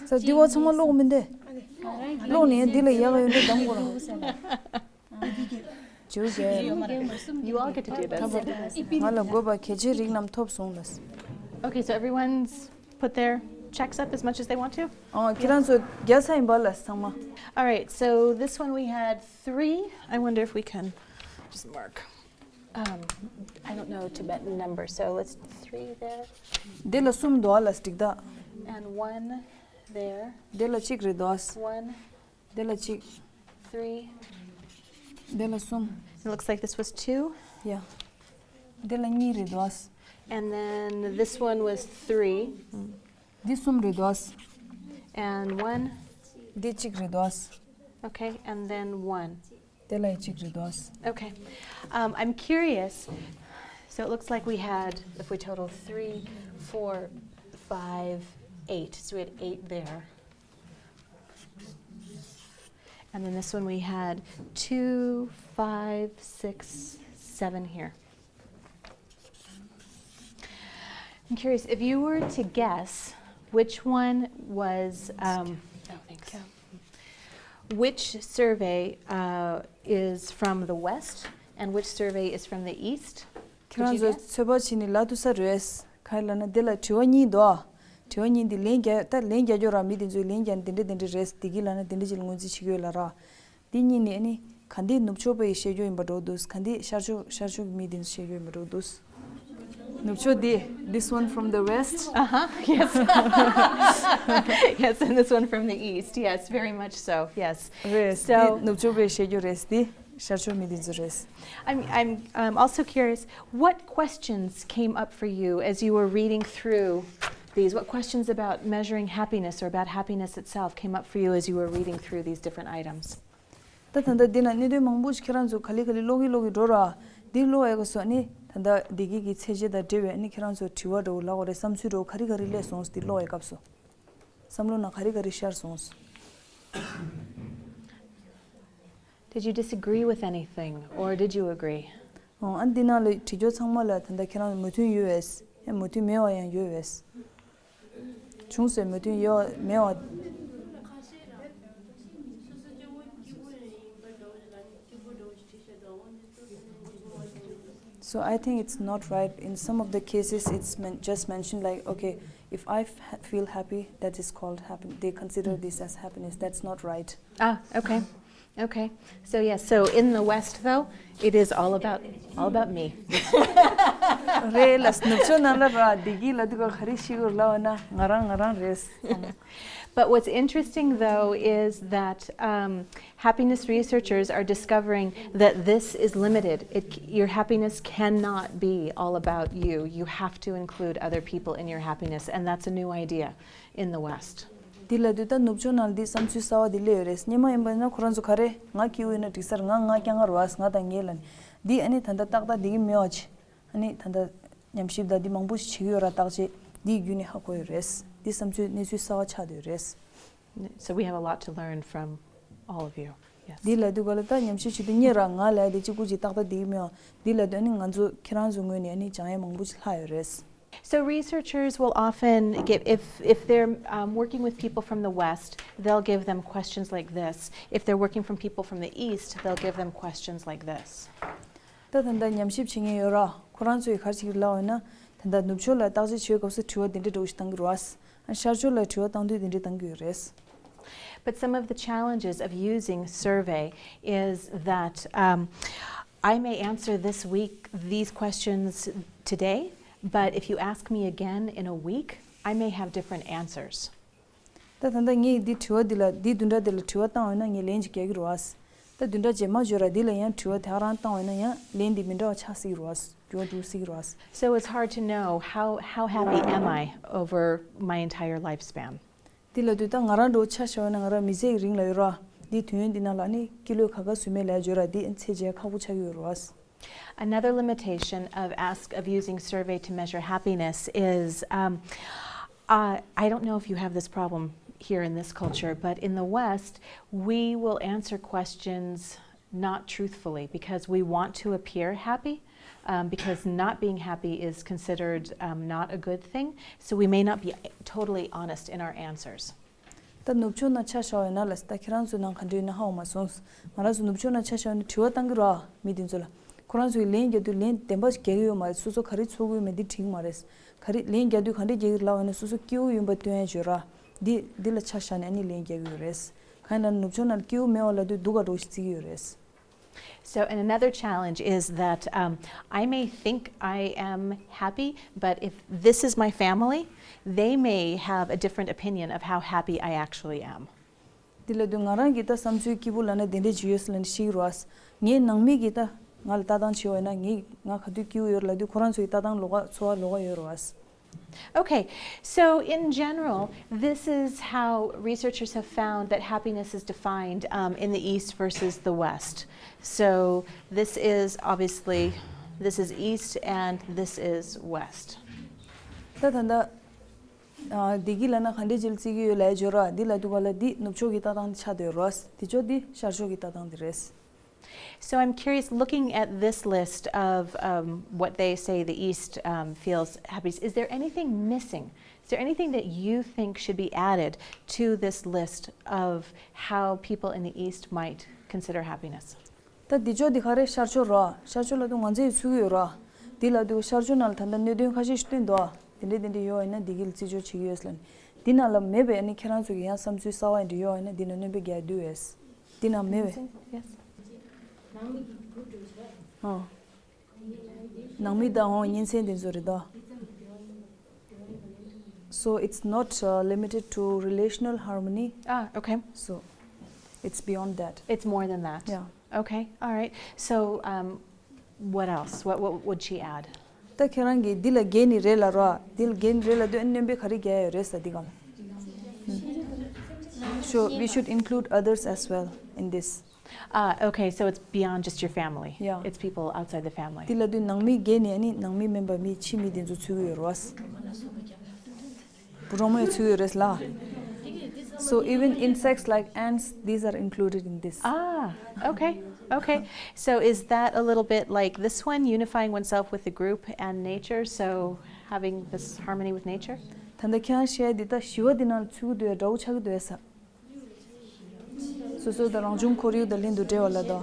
ས་འདི་བ་ཚང་མ་ཀློག་མི་འདུག་ཀློག་ནས་འདི་ལ་ཡག་ཡོད་འདྲ་གདམ་དགོས་རེད། ཇུ་གེ You all get to do this. ང་ལ་དགོས་པ་གལ་ཆེའི་རིགས་རྣམས་ཐོབ་སོང་ལ། Okay, so everyone's put their checks up as much as they want to. ཨོ་ཁྱེད་རང་ཚོ་རྒྱག་ས་ཡིན་པ་ལ་ཚང་མ། All right, so this one we had three. I wonder if we can just mark. Um, I don't know Tibetan number, so let's three there. འདི་ལ་གསུམ་འདུག་ལ། འགྲིག་ད། And one there. འདི་ལ་གཅིག་རེད་འདུག One, འདི་ལ་གཅིག three. འདི་ལ་གསུམ། It looks like this was two. Yeah. འདི་ལ་གཉིས་རེད་འདུག And then this one was three. འདི་གསུམ་རེད་འདུག And one. འདི་གཅིག་རེད་འདུག Okay, and then one. དེ་ལ་གཅིག་རེད་འདུག Okay. Um, I'm curious. So it looks like we had, if we total three, four, five, eight. So we had eight there. And then this one we had two, five, six, seven here. I'm curious, if you were to guess which one was, um, oh, thanks. Which survey, uh, is from the West and which survey is from the East? Could you guess? ཁྱེད་རང་ཚོས་ཚོད་དཔག་བྱས་ནས་ལབ་ཐུབ་ས་རེད། གང་ཡིན་ལབ་ན་འདི་ལ་དྲི་བ་གཉིས་འདུག་དྲི་བ་གཉིས་འདི་ལན་རྒྱག་ད་ལན་རྒྱག་རྒྱུ་ར། མི་དེ་ཚོས་ལན་རྒྱག་ནས་འདི་འདྲ་འདི་འདྲ་རེད། བདེ་སྐྱིད་ལབ་ན་འདི་འདྲ་ཅིག་ལ་ངོས་འཛིན་བྱེད་ཀྱི་ཡོད་ལབ་ར། འདི་གཉིས་ནི་ཨ་ནི་ག་འདི་ནུབ་ཕྱོགས་པས་བཤད་རྒྱུ་ཡིན་པ་འདྲ་འདུག་ག་འདི་ཤར་ཕྱོགས་ཤར་ཕྱོགས་ཀྱི་མི་དེ་ཚོས་བཤད་རྒྱུ་ཡིན་པ་འདྲ་འདུག་ནུབ་ཕྱོགས་འདི། This one from the west. Uh-huh. Yes. Yes, and this one from the east. Yes, very much so. Yes. རེད། So འདི་ནུབ་ཕྱོགས་པས་བཤད་རྒྱུ་རེད། འདི་ཤར་ཕྱོགས་མི་དེ་ཚོ་རེད། I'm, I'm, um, also curious, what questions came up for you as you were reading through these? What questions about measuring happiness or about happiness itself came up for you as you were reading through these different items? ད་ད་ལྟ་འདི་ན་གནད་དོན་མང་པོ་ཞིག་ཁྱེད་རང་ཚོ་ག་ལེ་ག་ལེ་ཀློག་གི་ཀློག་གི་འགྲོ་ར། འདི་ཀློག་ཡག་ག་སོ་ནི་ད་ལྟ་བདེ་སྐྱིད་ཀྱི་ཚད་གཞི་དང་འབྲེལ་བའི་ནི་ཁྱེད་རང་ཚོ་དྲི་བ་འདྲ་བོ་ལབ་དགོས་རེད། བསམ་ཚུལ་འདྲ་བོ་ག་རེ་ག་རེ་སླེབས་སོང་། འདི་ཀློག་ཡག་སྐབས་སུ། བསམ་བློ་ནང་ག་རེ་ག་རེ་ཤར་སོང་། Did you disagree with anything or did you agree? ཨོ། ཨ་འདི་ནང་ལ་དྲི་རྒྱོ་ཚང་མ་ལ་ད་ལྟ་ཁྱེད་རང་མོས་མཐུན་ཡོད་བས། ཡང་མོས་མཐུན་མེད་བ་ཡང་ཡོད་བས། བྱུང་སའི་མོས་མཐུན་ཡོད་མེད་བ། So I think it's not right. In some of the cases, it's men- just mentioned like, okay, if I f- feel happy, that is called happy. They consider this as happiness. That's not right. Ah, okay. Okay. So, yes, so in the West, though, it is all about all about me. རེད་ལ། ནུབ་ཕྱོགས་ནང་ལ་ར་བདེ་སྐྱིད་ལབ་དུས་ག་ག་རེ་ཤེས་དགོས་ལབ་ན་ང་རང་ང་རང་རེད། But what's interesting, though, is that um, happiness researchers are discovering that this is limited. It, your happiness cannot be all about you. You have to include other people in your happiness, and that's a new idea in the West. འདི་ལ་དུས་ད་ནུབ་ཕྱོགས་ནང་འདི་བསམ་ཚུལ་གསར་བ་འདི་སླེབས་ཡོད་རེད། སྙེ་མ་ཡིན་པ་ན་ཁོ་རང་ཚོ་ག་རེ་ང་སྐྱིད་པོ་ཡོད་ན་འགྲིག་ས་རེད། ང་ང་རྐྱང་ང་རེད་བ། ང་དང་ངའི་ལ་ནི་འདི་ཨ་ནི་ད་ལྟ་ཏག་ཏག་འདི་གི་མེད་བ་ཅི། ཨ་ནི་ད་ལྟ་ཉམས་ཞིབ་དང་འདི་མང་པོ་ཞིག་བྱེད་ཀྱི་ཡོད་ར། བརྟག་དཔྱད་འདིའི་བརྒྱུད་ནས་ཧ་གོ་ཡོད་རེད། འདི་བསམ་ཚུལ་གནས་ཚུལ་གསར་བ་ཆགས་བསྡད་ཡོད་རེད། So we have a lot to learn from all of you. Yes. འདི་ལ་དུས་ག་ལ་ད་ཉམས་ཞིབ་བྱེད་དུས་གཉེར་ར་ང་ལ་འདི་གཅིག་པུ་ཅིག་ཏག་ཏག་འདི་གི་མེད་བ། འདི་ལ་དུས་ཨ་ནི་ང་ཚོ་ཁྱེད་རང་ཚོ་ངོས་ནས་ཨ་ནི་སྦྱང་ཡས་མང་པོ་ཞིག་ལྷག་ཡོད་རེད། So researchers will often give, if, if they're um, working with people from the West, they'll give them questions like this. If they're working from people from the East, they'll give them questions like this. ད་ད་ལྟ་ཉམས་ཞིབ་བྱེད་མཁན་ཡོད་ར། ཁོ་རང་ཚོས་ག་རེ་བྱེད་ཀྱི་ལབ་ཡོད་ན། ད་ལྟ་ནུབ་ཕྱོགས་ལ་བརྟག་དཔྱད་བྱེད་སྐབས་སུ་དྲི་བ་འདི་འདྲ་འདྲ་བོ་ཞིག་བཏང་གི་རེད་བ། ཨ་ཤར་ཕྱོགས་ལ་དྲི་བ་བཏང་དུས་འདི་འདྲ་བཏང་གི་ཡོད་རེད། But some of the challenges of using survey is that um, I may answer this week these questions today, but if you ask me again in a week, I may have different answers. ད་ད་ལྟ་ངས་འདི་དྲི་བ་འདི་ལ་འདི་བདུན་ཕྲག་འདི་ལ་དྲི་བ་བཏང་བ་ཡིན་ན་ངས་ལན་ཅིག་རྒྱག་གི་རེད་བ། ད་བདུན་ཕྲག་རྗེས་མ་འབྱོར་ར་འདི་ལ་ཡང་དྲི་བ་དེ་ག་རང་བཏང་བ་ཡིན་ན་ཡང་ལན་འདི་མི་འདྲ་བ་ཆགས་སྲིད་ཀྱི་རེད་བ། འགྱུར་བ་འགྲོ་སྲིད་ཀྱི་རེད་བ། So it's hard to know how, how happy am I over my entire lifespan. འདི་ལ་དུས་ད་ང་རང་འགྲོ་ཆ་བཞག་ན་ང་རང་མི་ཚེ་གི་རིང་ལ་ཡོད་ར། འདི་དུས་ཡུན་འདི་ནང་ལ་ནི་སྐྱིད་ལོས་ག་ག་སུ་མེད་ལས་འབྱོར་ར་འདི་ཚེ་རྗེས་ཁག་པོ་ཆགས་ཀྱི་ཡོད་རེད་བ། Another limitation of ask of using survey to measure happiness is um, uh, I don't know if you have this problem here in this culture, but in the West, we will answer questions not truthfully because we want to appear happy, um, because not being happy is considered um, not a good thing, so we may not be totally honest in our answers. ད་ནུབ་ཕྱོགས་ནང་ཆ་བཞག་ཡོད་ན་ལ་ད་ཁྱེད་རང་ཚོའི་ནང་ག་འདྲ་ཡོད་ན་ཧ་གོ་མ་སོང་། ང་རང་ཚོ་ནུབ་ཕྱོགས་ནང་ཆ་བཞག་ཡོད་ན་དྲི་བ་བཏང་གི་ར་མི་དེ་ཚོ་ལ། ཁོ་རང་ཚོ་གི་ལན་རྒྱག་དུས་ལན་བདེན་པ་རྒྱག་གི་ཡོད་མ་རེད། སོ་སོ་ག་རེ་ཚོར་གི་ཡོད་མེད་འདི་དྲིས་གི་མ་རེད། ག་རེ་ལན་རྒྱག་དུས་ག་འདྲ་རྒྱག་གི་ལབ་ཡོད་ན་སོ་སོ་སྐྱིད་པོ་ཡིན་པ་སྟོན་ཡ་བརྗོད་ར། འདི་འདི་ལ་ཆ་བཞག་ནས་ཨ་ནི་ལན་རྒྱག་གི་ཡོད་རེད། གང་ཡིན་ན་ནུབ་ཕྱོགས་ནང་སྐྱིད་པོ་མེད་པ་ལབ་དུས་སྡུག་ག་འགྲོ་ཞིག་བརྩི་གི་ཡོད་རེད། So, and another challenge is that um, I may think I am happy, but if this is my family, they may have a different opinion of how happy I actually am. འདི་ལ་དུས་ང་རང་གི་ད་བསམ་ཚུལ་སྐྱིད་པོ་ལབ་ན་དེ་འདྲས་ཅིག་ཡོད་ས་ལབ་ནས་ཤི་གི་རེད་བ། ངའི་ནང་མི་གིས་ད་ང་ལ་ལྟ་སྟངས་བྱེད་པ་ཡིན་ན་ངས་ང་ག་དུས་སྐྱིད་པོ་ཡོད་ལབ་དུས་ཁོ་རང་ཚོ་ཡི་ལྟ་སྟངས་ལོགས་ཀ་ཚོར་བ་ལོགས་ཀ་ཡོད་རེད་བ། Okay, so in general, this is how researchers have found that happiness is defined um, in the East versus the West. So this is obviously, this is East and this is West. ད་ད་ད་བདེ་སྐྱིད་ལབ་ན་ག་འདྲས་ཅིག་བརྩི་གི་ཡོད་ལབ་ཡ་བརྗོད་ར། འདི་ལབ་དུས་ག་ལ་འདི་ནུབ་ཕྱོགས་ཀྱི་ལྟ་སྟངས་ཆགས་བསྡད་ཡོད་རེད་བ། འདི་ཕྱོགས་འདི་ཤར་ཕྱོགས་ཀྱི་ལྟ་སྟངས་འདི་རེད། So I'm curious, looking at this list of um, what they say the East um, feels happy, is there anything missing? Is there anything that you think should be added to this list of how people in the East might consider happiness? ད་འདི་ཕྱོགས་འདི་ག་རེ་ཤར་ཕྱོགས་ར། ཤར་ཕྱོགས་ལབ་དུས་ང་ཚོའི་ཚུགས་ཀྱི་ཡོད་ར། འདི་ལབ་དུས་ཤར་ཕྱོགས་ནང་ལ་ད་ལྟ་གནད་དོན་ཁ་ཤས་ཤིག་བསྟན་འདུག་ཨ། དེ་འདྲས་དེ་འདྲས་ཡོད་པ་ཡིན་ན་བདེ་སྐྱིད་ལ་བརྩི་འཇོག་བྱེད་ཀྱི་ཡོད་ལབ་ནས། འདི་ནང་ལ་མེད་པའི་ཨ་ནི་ཁྱེད་རང་ཚོ་གི་ཡང་བསམ་ཚུལ་གསར་བ་འདྲ་ཡོད་པ་ཡིན་ན་འདི་ནང་སྣོན་པ་རྒྱག་འདུག་ཨེ། འདི་ནང་མེད་པས། Yes. ཨོ། ནང་མི་དང་ཨོ་གཉེན་ཚན་དེ་ཚོ་རེད་དོ། So it's not uh, limited to relational harmony. Ah, okay. So it's beyond that. It's more than that. Yeah. Okay, all right. So um, what else? What, what would she add? ད་ཁྱེད་རང་གིས་འདི་ལ་འགལ་ནི་རེད་ལབ་ར། འདི་ལ་འགལ་ནི་རེད་ལབ་དུས་ཨ་ནི་སྣོན་པ་ག་རེ་རྒྱག་ཡ་ཡོད་རེད་ཟེར་འདི་ག་ལ། So we should include others as well in this. Ah, okay, so it's beyond just your family. Yeah. It's people outside the family. འདི་ལབ་དུས་ནང་མི་འགལ་ནི་ཨ་ནི་ནང་མི་མིན་པ་མི་ཕྱི་མི་དེ་ཚོ་ཚུད་ཀྱི་ཡོད་རེད་བ། བུ་གྲོགས་མོ་ཡང་ཚུད་ཀྱི་ཡོད་རེད་ལ། So even insects like ants, these are included in this. Ah, okay, okay. So is that a little bit like this one, unifying oneself with the group and nature? So having this harmony with nature? ད་ལྟ་ཁྱེད་རང་བཤད་འདི་ད་ཞི་བ་འདི་ནང་ཚུད་ཀྱི་འདུག་ཡ། འདྲ་བོ་ཆགས་ཀྱི་འདུག་ཡ་ས། སོ་སོ་དང་རང་བྱུང་ཁོར་ཡུག་དང་ལྷན་དུ་འབྲེལ་བ་ལ་དང་།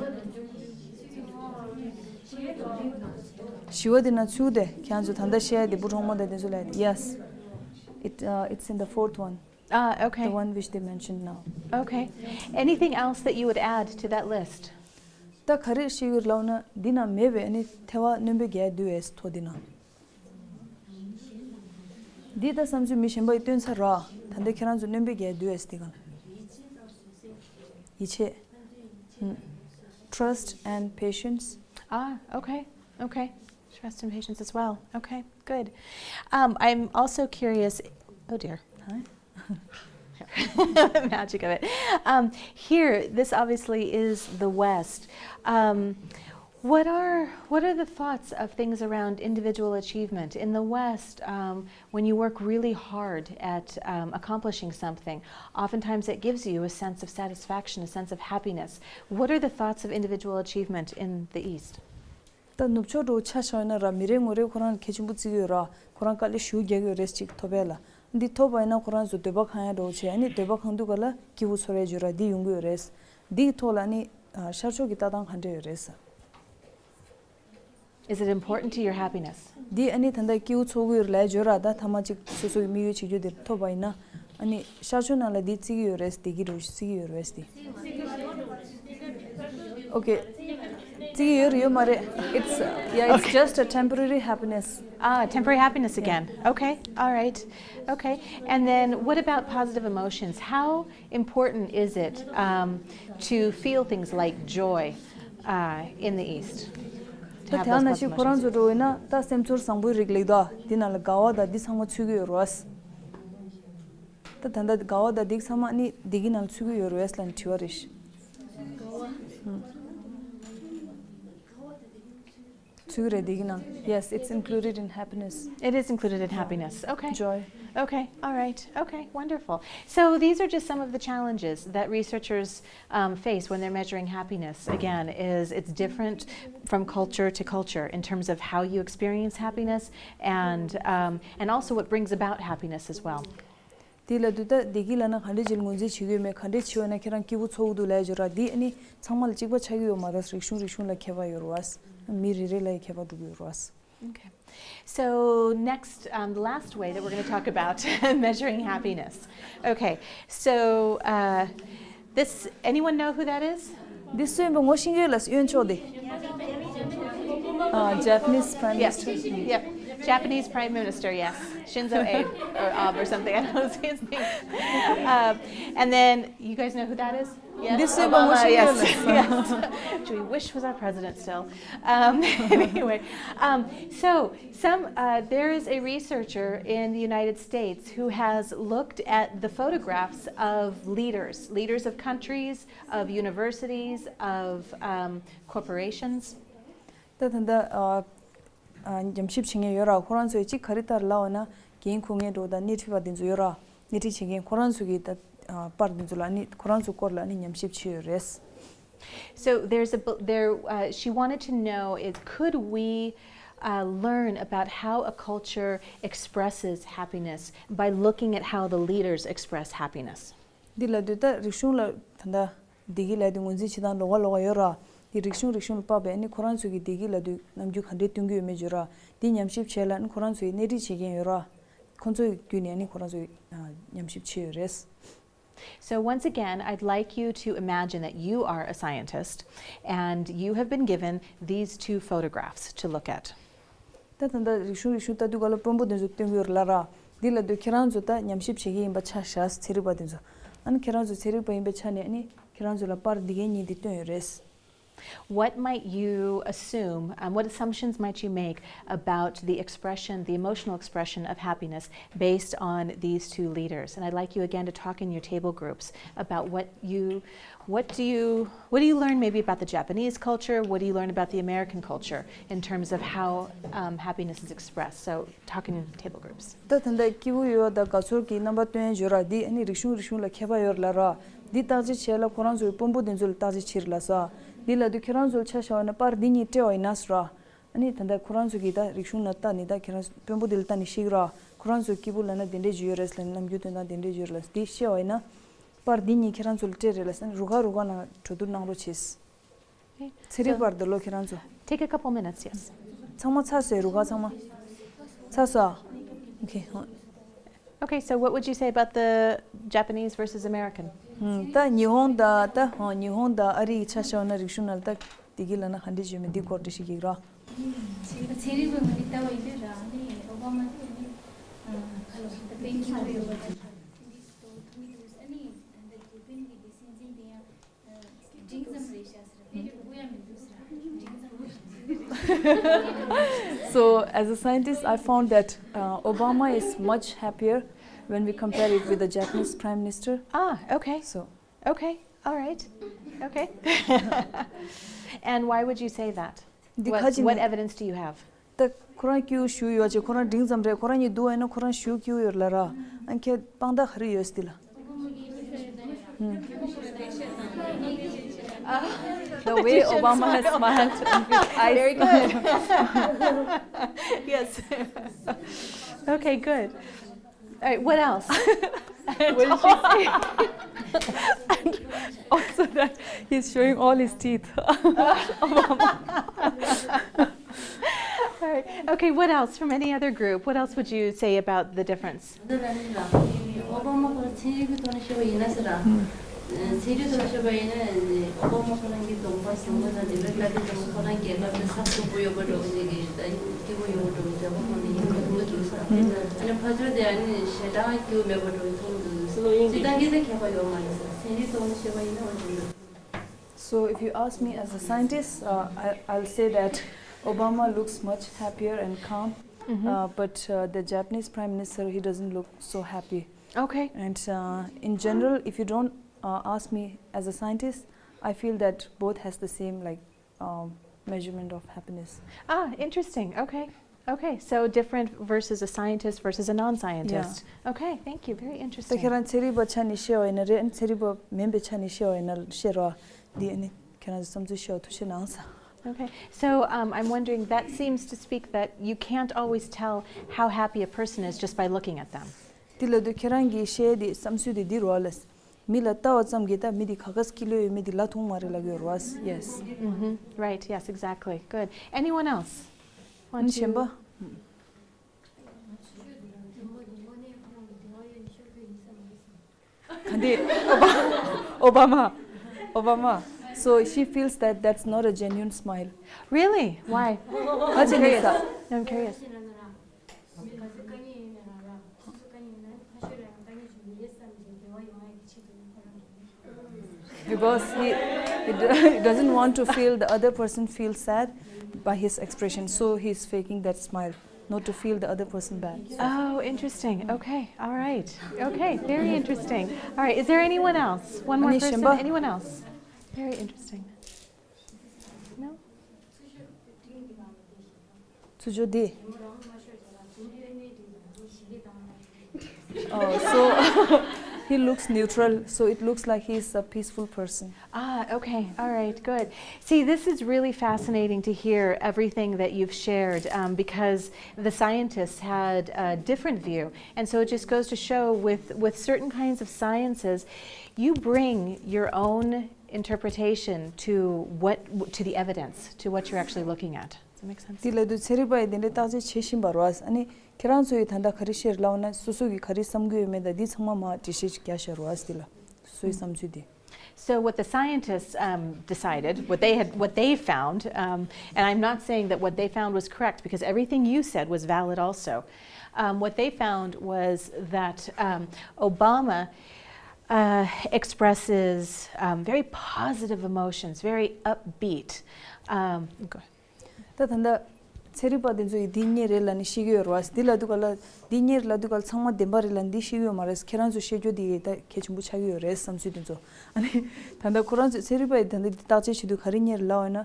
ཞི་བ་འདི་ནང་ཚུད་དེ་ཁྱེད་རང་ཚོ་ད་ལྟ་བཤད་འདི་བུ་གྲོགས་མོ་དང་དེ་ཚོ་ལ། Yes, it, uh, it's in the fourth one. Ah, The okay, one which they mentioned now. Okay. Anything else that you would add to that list? ད་ག་རེ་ཤེས་ཡོད་ལབ་ན་འདི་ན་མེད་པའི་ཨ་ནི་ཐལ་བ་རྣོན་པོ་བརྒྱབ་འདུག་ཨེས་ཐོ་འདི་ན། འདི་ད་བསམ་ཚུལ་མི་གཞན་པ་ཡིས་བཏོན་ཚར་ར། ད་ལྟ་ཁྱེད་རང་ཚོ་རྣོན་པོ་བརྒྱབ་འདུག་ཨེས་འདི་ག་ལ། ཡིད་ཆེས། Trust and patience. Ah, okay, okay. Trust and patience as well. Okay, good. Um, I'm also curious. Oh dear. Huh? Magic of it. Um, here, this obviously is the West. Um, what are what are the thoughts of things around individual achievement in the West? Um, when you work really hard at um, accomplishing something, oftentimes it gives you a sense of satisfaction, a sense of happiness. What are the thoughts of individual achievement in the East? ད་ནུབ་ཕྱོགས་འགྲོ་ཆ་བཞག་ཡོད་ན་ར། མི་རེ་ངོ་རེ་ཁོ་རང་གལ་ཆེན་པོ་བརྩི་གི་ཡོད་ར། ཁོ་རང་དཀའ་ལས་ཞེ་པོ་རྒྱག་གི་ཡོད་རེད། ཅིག་ཐོབ་པ་ལ། འདི་ཐོབ་པ་ཡིན་ན་ཁོ་རང་ཚོ་འདོད་པ་ཁེངས་ཡ་འགྲོ་བྱས། ཨ་ནི་འདོད་པ་ཁེངས་དུས་ག་ལ་སྐྱིད་པོ་ཚོར་ཡ་ཡོད་ར། འདི་ཡོང་གི་ཡོད་རེད། འདིའི་ཐོག་ལ་ཨ་ནི་ཤར་ཕྱོགས་ཀྱི་ལྟ་སྟངས་ག་འདྲ་ཡོད་རེད། Is it important to your happiness? འདི་ཨ་ནི་ད་ལྟ་སྐྱིད་པོ་ཚོར་གི་ཡོད་ལབ་ཡ་ཡོད་ར། ད་ཐ་མ་ཅིག་སོ་སོ་གི་དམིགས་ཡུལ་བྱེད་རྒྱུ་དེ་ཐོབ་པ་ཡིན་ན། ཨ་ནི་ཤར་ཕྱོགས་ནང་ལ་འདི་བརྩི་གི་ཡོད་རེད། བདེ་སྐྱིད་འགྲོ་བརྩི་གི་ཡོད་རེད་འདི། Okay. བརྩི་གི་ཡོད་རེད་ཡོད་མ་རེད། It's, yeah, it's just a temporary happiness. Ah, temporary happiness again. Okay, all right. Okay, and then what about positive emotions? How important is it um, to feel things like joy uh, in the East? To ད་have དེ་ཡང་those ན་ཞིག་positive ཁོ་རང་ཚོ་emotions? འགྲོ་ཡིན་ན་ད་སེམས་ཚོར་བཟང་པོའི་རིགས་ལེགས་དོ། འདི་ནང་ལ་དགའ་བ་དང་འདི་ཚང་མ་ཚུད་ཀྱི་ཡོད་རེད། ད་ད་ལྟ་དགའ་བ་དང་འདི་ཚང་མ་ནི་བདེ་སྐྱིད་ནང་ཚུད་ཀྱི་ཡོད་རེད་ལབ་ནས་དྲི་བ་རེད། ཚུད་ཀྱི་རེད་བདེ་སྐྱིད་ནང་། Yes, it's included in happiness. It is included in happiness. Okay. Joy. Okay. All right. Okay. Wonderful. So these are just some of the challenges that researchers um, face when they're measuring happiness. Again, is it's different from culture to culture in terms of how you experience happiness and um, and also what brings about happiness as well. དེ་ལ་དུས་ད་བདེ་སྐྱིད་ལབ་ན་ག་འདྲས་ཅིག་ངོས་འཛིན་བྱེད་ཀྱི་ཡོད་མེད། ག་འདྲས་བྱེད་ཡོད་ན་ཁྱེད་རང་སྐྱིད་པོ་ཚོར་གི་འདུག་ལབ་ཡ་ཅིག་ཡོད་ར། འདི་ཨ་ནི་ཚང་མ་ལ་གཅིག་པ་ཆགས་ཀྱི་ཡོད་མ་རེད། རིག་གཞུང་རིག་གཞུང་ལ་ཁྱད་པར་ཡོད་རེད་བ། མི་རེ་རེ་ལ་ཡང་ཁྱད་པར་འགྲོ་གི་ཡོད་རེད་བ། Okay. So next, um, the last way that we're going to talk about measuring happiness. Okay. So uh, this, anyone know who that is? འདི་སུ་ཡིན་པ་ངོ་ཤེས་ཀྱི་ཡོད་ལ། གཡོན་ཕྱོགས་དེ། ཨ། Japanese Prime Yes. Minister. Yep. Japanese Prime Minister. Yes. Shinzo Abe or Abe or something. I don't know his name. Um, and then you guys know who that is? Yes. This is Obama. Obama, Yes. yes. Yes. Which we wish was our president still. Um, anyway, um, so some uh, there is a researcher in the United States who has looked at the photographs of leaders, leaders of countries, of universities, of um, corporations. ད་ད་ལྟ་ཨ་ཨ་ཉམས་ཞིབ་བྱེད་མཁན་ཡོད་ར། ཁོ་རང་ཚོས་གཅིག་ག་རེ་ལྟར་ལབ་པ་ན། འགན་འཁུར་མཁན་འགྲོ་དང་སྣེ་ཁྲིད་པ་དེ་ཚོ་ཡོད་ར། སྣེ་ཁྲིད་བྱེད་མཁན་ཁོ་རང་ཚོ་གི་ད་ཨ་པར་དེ་ཚོ་ལ་ནི་ཁོ་རང་ཚོ་སྐོར་ལ་ནི་ཉམས་ཞིབ་བྱས་ཡོད་རེད། So there's a bu- there. Uh, she wanted to know is could we uh, learn about how a culture expresses happiness by looking at how the leaders express happiness. འདི་ལབ་དུས་ད་རིག་གཞུང་ལ་ད་ལྟ་བདེ་སྐྱིད་ལབ་དུས་ངོས་འཛིན་བྱེད་སྟངས་ལོགས་ཀ་ལོགས་ཀ་ཡོད་ར། འདི་རིག་གཞུང་རིག་གཞུང་ལ་དཔག་པའི་ནི་ཁོ་རང་ཚོ་གི་བདེ་སྐྱིད་ལབ་དུས་ནམ་རྒྱུན་ག་འདྲས་སྟོན་གྱི་ཡོད་མེད་བརྗོད་ར། འདི་ཉམས་ཞིབ་བྱས་ལ་ནི་ཁོ་རང་ཚོ་གི་སྣེ་ཁྲིད་བྱེད་མཁན་ཡོད་ར། ཁོ་ཚོ་གི་བརྒྱུད་ནས་ནི་ཁོ་རང་ཚོ་གི་ཨ་ཉམས་ཞིབ་བྱས་ཡོད་རེད། So once again, I'd like you to imagine that you are a scientist and you have been given these two photographs to look at. ད་ད་ལྟ་རིག་གཞུང་རིག་གཞུང་ལྟ་དུས་ག་ལ་དཔོན་པོ་དེ་ཚོ་སྟོན་གྱི་ཡོད་རེད་ལབ་ར། འདི་ལབ་དུས་ཁྱེད་རང་ཚོ་ད་ཉམས་ཞིབ་བྱེད་ཀྱི་ཡིན་པ་ཆ་བཞག་ཚན་རིག་པ་དེ་ཚོ། ཨ་ནི་ཁྱེད་རང་ཚོ་ཚན་རིག་པ་ཡིན་པའི་ཆ་ནས་ཨ་ནི་ཁྱེད་རང་ཚོ་ལ་པར་འདི་གའི་གཉིས་འདི་སྟོན་ཡོད་རེད། What might you assume, um, what assumptions might you make about the expression, the emotional expression of happiness based on these two leaders? And I'd like you again to talk in your table groups about what you, what do you, what do you learn maybe about the Japanese culture? What do you learn about the American culture in terms of how, um, happiness is expressed? So talk in table groups. ད་ད་ལྟ་སྐྱིད་པོ་ཡོད་དང་དགའ་ཚོར་གྱི་རྣམ་པ་སྟོན་ཡོད་ར། འདི་ཨ་ནི་རིག་གཞུང་རིག་གཞུང་ལ་ཁྱད་པར་ཡོད་ལ་ར། འདི་བརྟག་དཔྱད་བྱས་ལ་ཁོ་རང་ཚོའི་དཔོན་པོ་དེ་ཚོ་ལ་བརྟག་དཔྱད་བྱེད་ར་ལ་ས། འདི་ལ་དུས་ཁྱེད་རང་ཚོ་ལ་ཆ་བཞག་པ་ན་པར་འདི་གཉིས་སྤྲད་པ་ཡིན་ན་ས་ར། ཨ་ནི་ད་ལྟ་ཁོ་རང་ཚོ་གི་ད་རིག་གཞུང་ན་ལྟ་ནི་ད་ཁྱེད་རང་དཔོན་པོ་དེ་ལ་ལྟ་ནི་ཤེས་ཀྱི་ར། ཁོ་རང་ཚོ་སྐྱིད་པོ་ལབ་ན་དེ་འདྲས་ཞིག་ཡོད་རེད་ལབ་ནི་རྣམ་འགྱུར་སྟོན་སྟངས་དེ་འདྲས་ཡོད་རེད་ལ། འདི་བཤད་པ་ཡིན་ན་པར་འདི་གཉིས་ཁྱེད་རང་ཚོ་ལ་སྤྲད་རེད་ལ་ས། རུ་ཁག་རུ་ཁག་ནང་གྲོས་བསྡུར་གནང་རོགས་བྱེད། Okay. ཚན་རིག་So, པར་འདི་ལོ་ཁྱེད་རང་ཚོ། Take a couple minutes, yes. ཚང་མ་ཚར་སོང་། རུ་ཁག་ཚང་མ་ཚར་སོང་། Okay. Okay, so what would you say about the Japanese versus American? ད་ཉི་ཧོང་དང་ད་ཉི་ཧོང་དང་ཨ་རིའི་ཆ་བཞག་ན་རིག་གཞུང་ནང་ལ་ད་དེ་གི་ལ་ན་ཧ་འདྲེ་བརྗོད་མི་འདི་སྐོར་འདྲི་ཞིག་གིས་ར། ཚན་རིག་པའི་ངོས་ནས་ལྟ་བ་ཡིན་དུས་ར་ནི་ཨོ་བྷ་མ་དེ་ནི་ཁ་ལོ་ཤི་ད་པེན་ཀི་ཧུ་ཡོ་ག་ཅིག་ཐུག་མི་འདུག་ཨ་ནི་ད་ལྟ་རྒྱུ་སྤུན་གྱི་སྲིད་འཛིན་དེ་ཡང་འབྲིང་ཙམ་རེད་ཤག་ཟེར། དེ་རེད་བུ་ཡང་མི་འདུག་ཟེར། འབྲིང་ཙམ་རེད་ཤག་ཟེར། So, as a scientist, I found that uh, Obama is much happier when we compare it with the Japanese Prime Minister. Ah, okay. So, Okay, all right. Okay. And why would you say that? འདི་What, ཁ་ཅིག་what ནས་evidence do you have? ད་ཁོ་རང་སྐྱིད་པོ་ཞེ་པོ་ཡོད་ཅེ། ཁོ་རང་འབྲིང་ཙམ་རེད། ཁོ་རང་གཉིས་འདུག་ཡིན་ན་ཁོ་རང་ཞེ་པོ་སྐྱིད་པོ་ཡོད་ལ་ར། ཨ་ཁྱེད་དཔང་རྟགས་ག་རེ་ཡོད་འདི་ལ། The way Obama has smiled and his eyes. Very good. Yes. Okay, good. All right, what else? What did you say? And also that he's showing all his teeth. Obama. All right. Okay, what else from any other group? What else would you say about the difference? འདི་ལ་ནི་ལ་ཨོ་བྷ་མ་ཁོ་རང་ཚན་རིག་གི་ཐོག་ནས་བཤད་པ་ཡིན་ན་ཟེར་ར། ཚན་རིག་ཐོག་ནས་བཤད་པ་ཡིན་ན་ཨོ་བྷ་མ་ཁོ་རང་གི་གདོང་པ་བཟང་པོ་དང་དེ་འདྲ་ལྟ་གི་གདོང་པ་ཁོ་རང་རྒྱལ་ཁབ་དེ་ས་སྟུག་པོ་ཡོད་པ་འདྲ་བོ་ཞིག་གི་ད་སྐྱིད་པོ་ཡོད་པ་འདྲ་བོ་རྒྱལ་ཁབ་ཁོ་ནས་ཡིན་པ་མཐོང་གི་འདུག་ཟེར། ཨ་ནི་ཕར་ཕྱོགས་དེ་ཨ་ནི་ཞེ་དྲག་སྐྱིད་པོ་མེད་པ་འདྲ་བོ་མཐོང་གི་འདུག་ཟེར། སྤྱིར་བཏང་གི་ད་ཁྱད་པར་ཡོད་མ་རེད་ཟེར། ཚན་རིག་ཐོག་ནས་བཤད་པ་ཡིན་ན་འོ་དེ་འདྲ། So if you ask me as a scientist, uh, I, I'll say that Obama looks much happier and calm, uh, but uh, the Japanese prime minister, he doesn't look so happy. Okay. And uh, in general, if you don't uh, ask me as a scientist, I feel that both has the same like um, measurement of happiness. Ah, interesting. Okay. Okay, so different versus a scientist versus a non-scientist. Yeah. Okay, thank you. Very interesting. ད་ཁྱེད་རང་ཚན་རིག་པ་ཆ་ནས་བཤད་པ་ཡིན་ན་རེད། ཨ་ནི་ཚན་རིག་པ་མིན་པའི་ཆ་ནས་བཤད་པ་ཡིན་ན་བཤད་རོགས། འདི་ཨ་ནི་ཁྱེད་རང་ཚོ་བསམ་ཚུལ་བཤད་པ་ཐུགས་རྗེ་གནང་ས། Okay, so um, I'm wondering, that seems to speak that you can't always tell how happy a person is just by looking at them. འདི་ལ་དུ་ཁྱེད་རང་གིས་བཤད་དེ་བསམ་ཚུལ་དེ་འདི་རོགས་ལས། མི་ལ་ལྟ་བ་ཙམ་གྱིས་ད་མི་འདི་ག་ག་སྐྱིད་ལོས་ཡོད་མི་འདི་ལ་མཐོང་མ་རེད་ལབ་ཡོད་རེད་བ། Yes. Mm-hmm. Right, yes, exactly. Good. Anyone else? Want གཞན་པ། ག་འདི། ཨོ་བྷ་མ། ཨོ་བྷ་མ། So she feels that that's not a genuine smile. Really? Why? I'm curious. I'm curious. Because he, he d- he doesn't want to feel the other person feel sad by his expression, so he's faking that smile, not to feel the other person bad. Oh, interesting. Okay, all right. Okay, very interesting. All right, is there anyone else? One more person? Anyone else? Very interesting. No? ཚུར་ཕྱོགས་འདི། Oh, so he looks neutral, so it looks like he's a peaceful person. Ah, okay. All right, good. See, this is really fascinating to hear everything that you've shared, um, because the scientists had a different view. And so it just goes to show with, with certain kinds of sciences, you bring your own interpretation to what, to the evidence, to what you're actually looking at. Does that make sense? དེ་ལ་དུ་ཚན་རིག་པ་ཡིས་དེ་འདྲའི་བརྟག་དཔྱད་བྱེད་བཞིན་པ་རེད་བ། ཨ་ནི་ཁྱེད་རང་ཚོ་ཡིས་ད་ལྟ་ག་རེ་བཤད་ལབ་ན་སོ་སོ་གིས་ག་རེ་བསམ་གྱི་ཡོད་མེད་དང་འདི་ཚང་མ་མ་འགྲེལ་བཤད་ཅིག་རྒྱག་བཞག་རེད་བ། དེ་ལ་སོ་སོའི་བསམ་ཚུལ་དེ། So what the scientists, um, decided, what they had, what they found, um, and I'm not saying that what they found was correct because everything you said was valid also. Um, what they found was that, um, Obama uh, expresses um, very positive emotions, very upbeat. Um, go ahead. ད་ད་ལྟ་ཚན་རིག་པ་དེ་ཚོ་ཡིས་འདི་གཉེར་རེད་ལབ་ནས་བཤད་ཀྱི་ཡོད་རེད་བ། འདི་ལབ་དུས་ག་ལ་འདི་གཉེར་ལབ་དུས་ག་ལ་ཚང་མ་བདེན་པ་རེད་ལབ་འདི་བཤད་ཀྱི་ཡོད་མ་རེད། ཁྱེད་རང་ཚོས་བཤད་རྒྱུ་དེ་ད་གལ་ཆེན་པོ་ཆགས་ཀྱི་ཡོད་རེད་བསམ་ཚུལ་དེ་ཚོ། ཨ་ནི་ད་ལྟ་ཁོ་རང་ཚོས་ཚན་རིག་པ་ཡིས་ད་ལྟ་འདི་བརྟག་དཔྱད་བྱེད་དུས་ག་རེ་གཉེར་ལབ་པ་ཡིན་ན།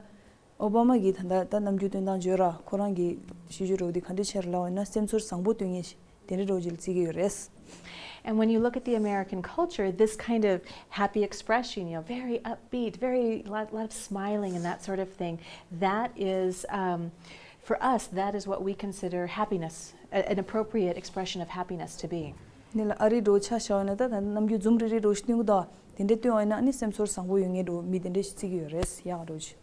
ཨོ་བྷ་མ་གིས་ད་ལྟ་ད་རྣམ་འགྱུར་སྟོན་སྟངས་བརྗོད་ར། ཁོ་རང་གི་གཤིས་རྒྱུད་འདྲ་བོ་དེ་ག་འདྲ་ཆེར་ལབ་པ་ཡིན་ན་སེམས་ཚོར་བཟང་པོ་སྟོན་མཁན་ཞིག་དེ་འདྲ་འདྲ་བོ་ཅིག་ལ་བརྩི་གི་ཡོད་རེད། And when you look at the American culture, this kind of happy expression, you know, very upbeat, very lot, lot of smiling and that sort of thing, that is, um, for us, that is what we consider happiness, a- an appropriate expression of happiness to be. ནི་ལ་ཨ་རི་འདྲ་བོ་ཆ་བཞག་པ་ཡིན་ན་ད་ད་རྣམ་འགྱུར་འཛུམ་རི་རི་འདྲ་བོ་ཞིག་སྟོན་གི་འདུག་དེ་འདྲ་སྟོན་པ་ཡིན་ན་ཨ་ནི་སེམས་ཚོར་བཟང་པོ་ཡོད་མཁན་འདྲ་བོ་མི་དེ་འདྲ་ཞིག་བརྩི་གི་ཡོད་རེད། ཡག་འདྲ་བོ་ཅིག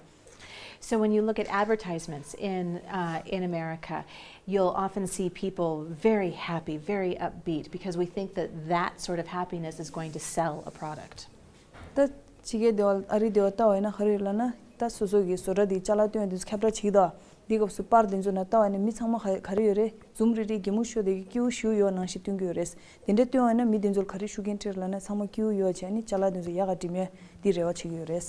So when you look at advertisements in, uh, in America, you'll often see people very happy, very upbeat, because we think that that sort of happiness is going to sell a product. ད་ཕྱི་རྒྱལ་སྡེ་བ་ཨ་རི་སྡེ་བ་ལྟ་བ་ཡིན་ན་ག་རེ་ཡོད་ལབ་ན། ད་སོ་སོ་གི་བཟོ་གྲྭ་དེ་ཅ་ལག་སྟོན་ཡ་དེ་ཚོ་ཁྱབ་བསྒྲགས་བྱེད་ཀྱི་འདུག་འདི་སྐབས་སུ་པར་དེ་ཚོ་ན་ལྟ་བ་ཡིན་ན་མི་ཚང་མ་ག་ག་རེ་ཡོད་རེད། འཛུམ་རི་རི་གད་མོ་ཤོར་དེ་གི་སྐྱིད་པོ་ཞེ་པོ་ཡོད་ནང་བཞིན་སྟོན་གྱི་ཡོད་རེད། དེ་འདྲ་སྟོན་པ་ཡིན་ན་མི་དེ་ཚོར་ག་རེ་ཤུགས་རྐྱེན་སྤྲད་ལབ་ན་ཚང་མ་སྐྱིད་པོ་ཡོད་བྱས་ནས་ཅ་ལག་དེ་ཚོ་ཡག་ག་འགྲིམ་ཡ་འདི་རེ་བ་བྱེད་ཀྱི་ཡོད་རེད།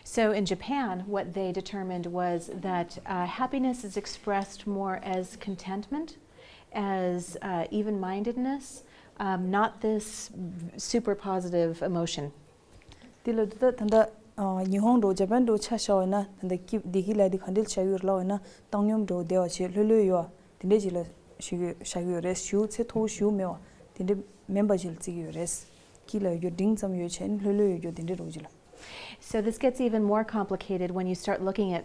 So in Japan, what they determined was that uh, happiness is expressed more as contentment, as uh, even mindedness, um, not this super positive emotion. དེ་ལ་དུ་ད་ད་ལྟ་ཉི་ཧོང་འགྲོ་ཇ་པན་འགྲོ་ཆ་བཞག་པ་ཡིན་ན་ད་ལྟ་སྐྱིད་བདེ་སྐྱིད་ལབ་དེ་ག་འདྲ་ཆགས་ཡོད་ལབ་པ་ཡིན་ན་བཏང་སྙོམས་འགྲོ་བདེ་བ་བྱེད་ལྷོད་ལྷོད་ཡོད་དེ་འདྲ་ཅིག་ལ་ཞིག་བཞག་ཡོད་རེད། ཞེ་པོ་ཚད་མཐོ་པོ་ཞེ་པོ་མེད་པ་དེ་འདྲ་མིན་པ་ཅིག་ལ་བརྩི་གི་ཡོད་རེད། སྐྱིད་ལ་ཡོད་རྒྱུ་འབྲིང་ཙམ་ཡོད་བྱས་ནས་ལྷོད་ལྷོད་ཡོད་རྒྱུ་དེ་འདྲ་འགྲོ་ཅིག་ལ། So this gets even more complicated when you start looking at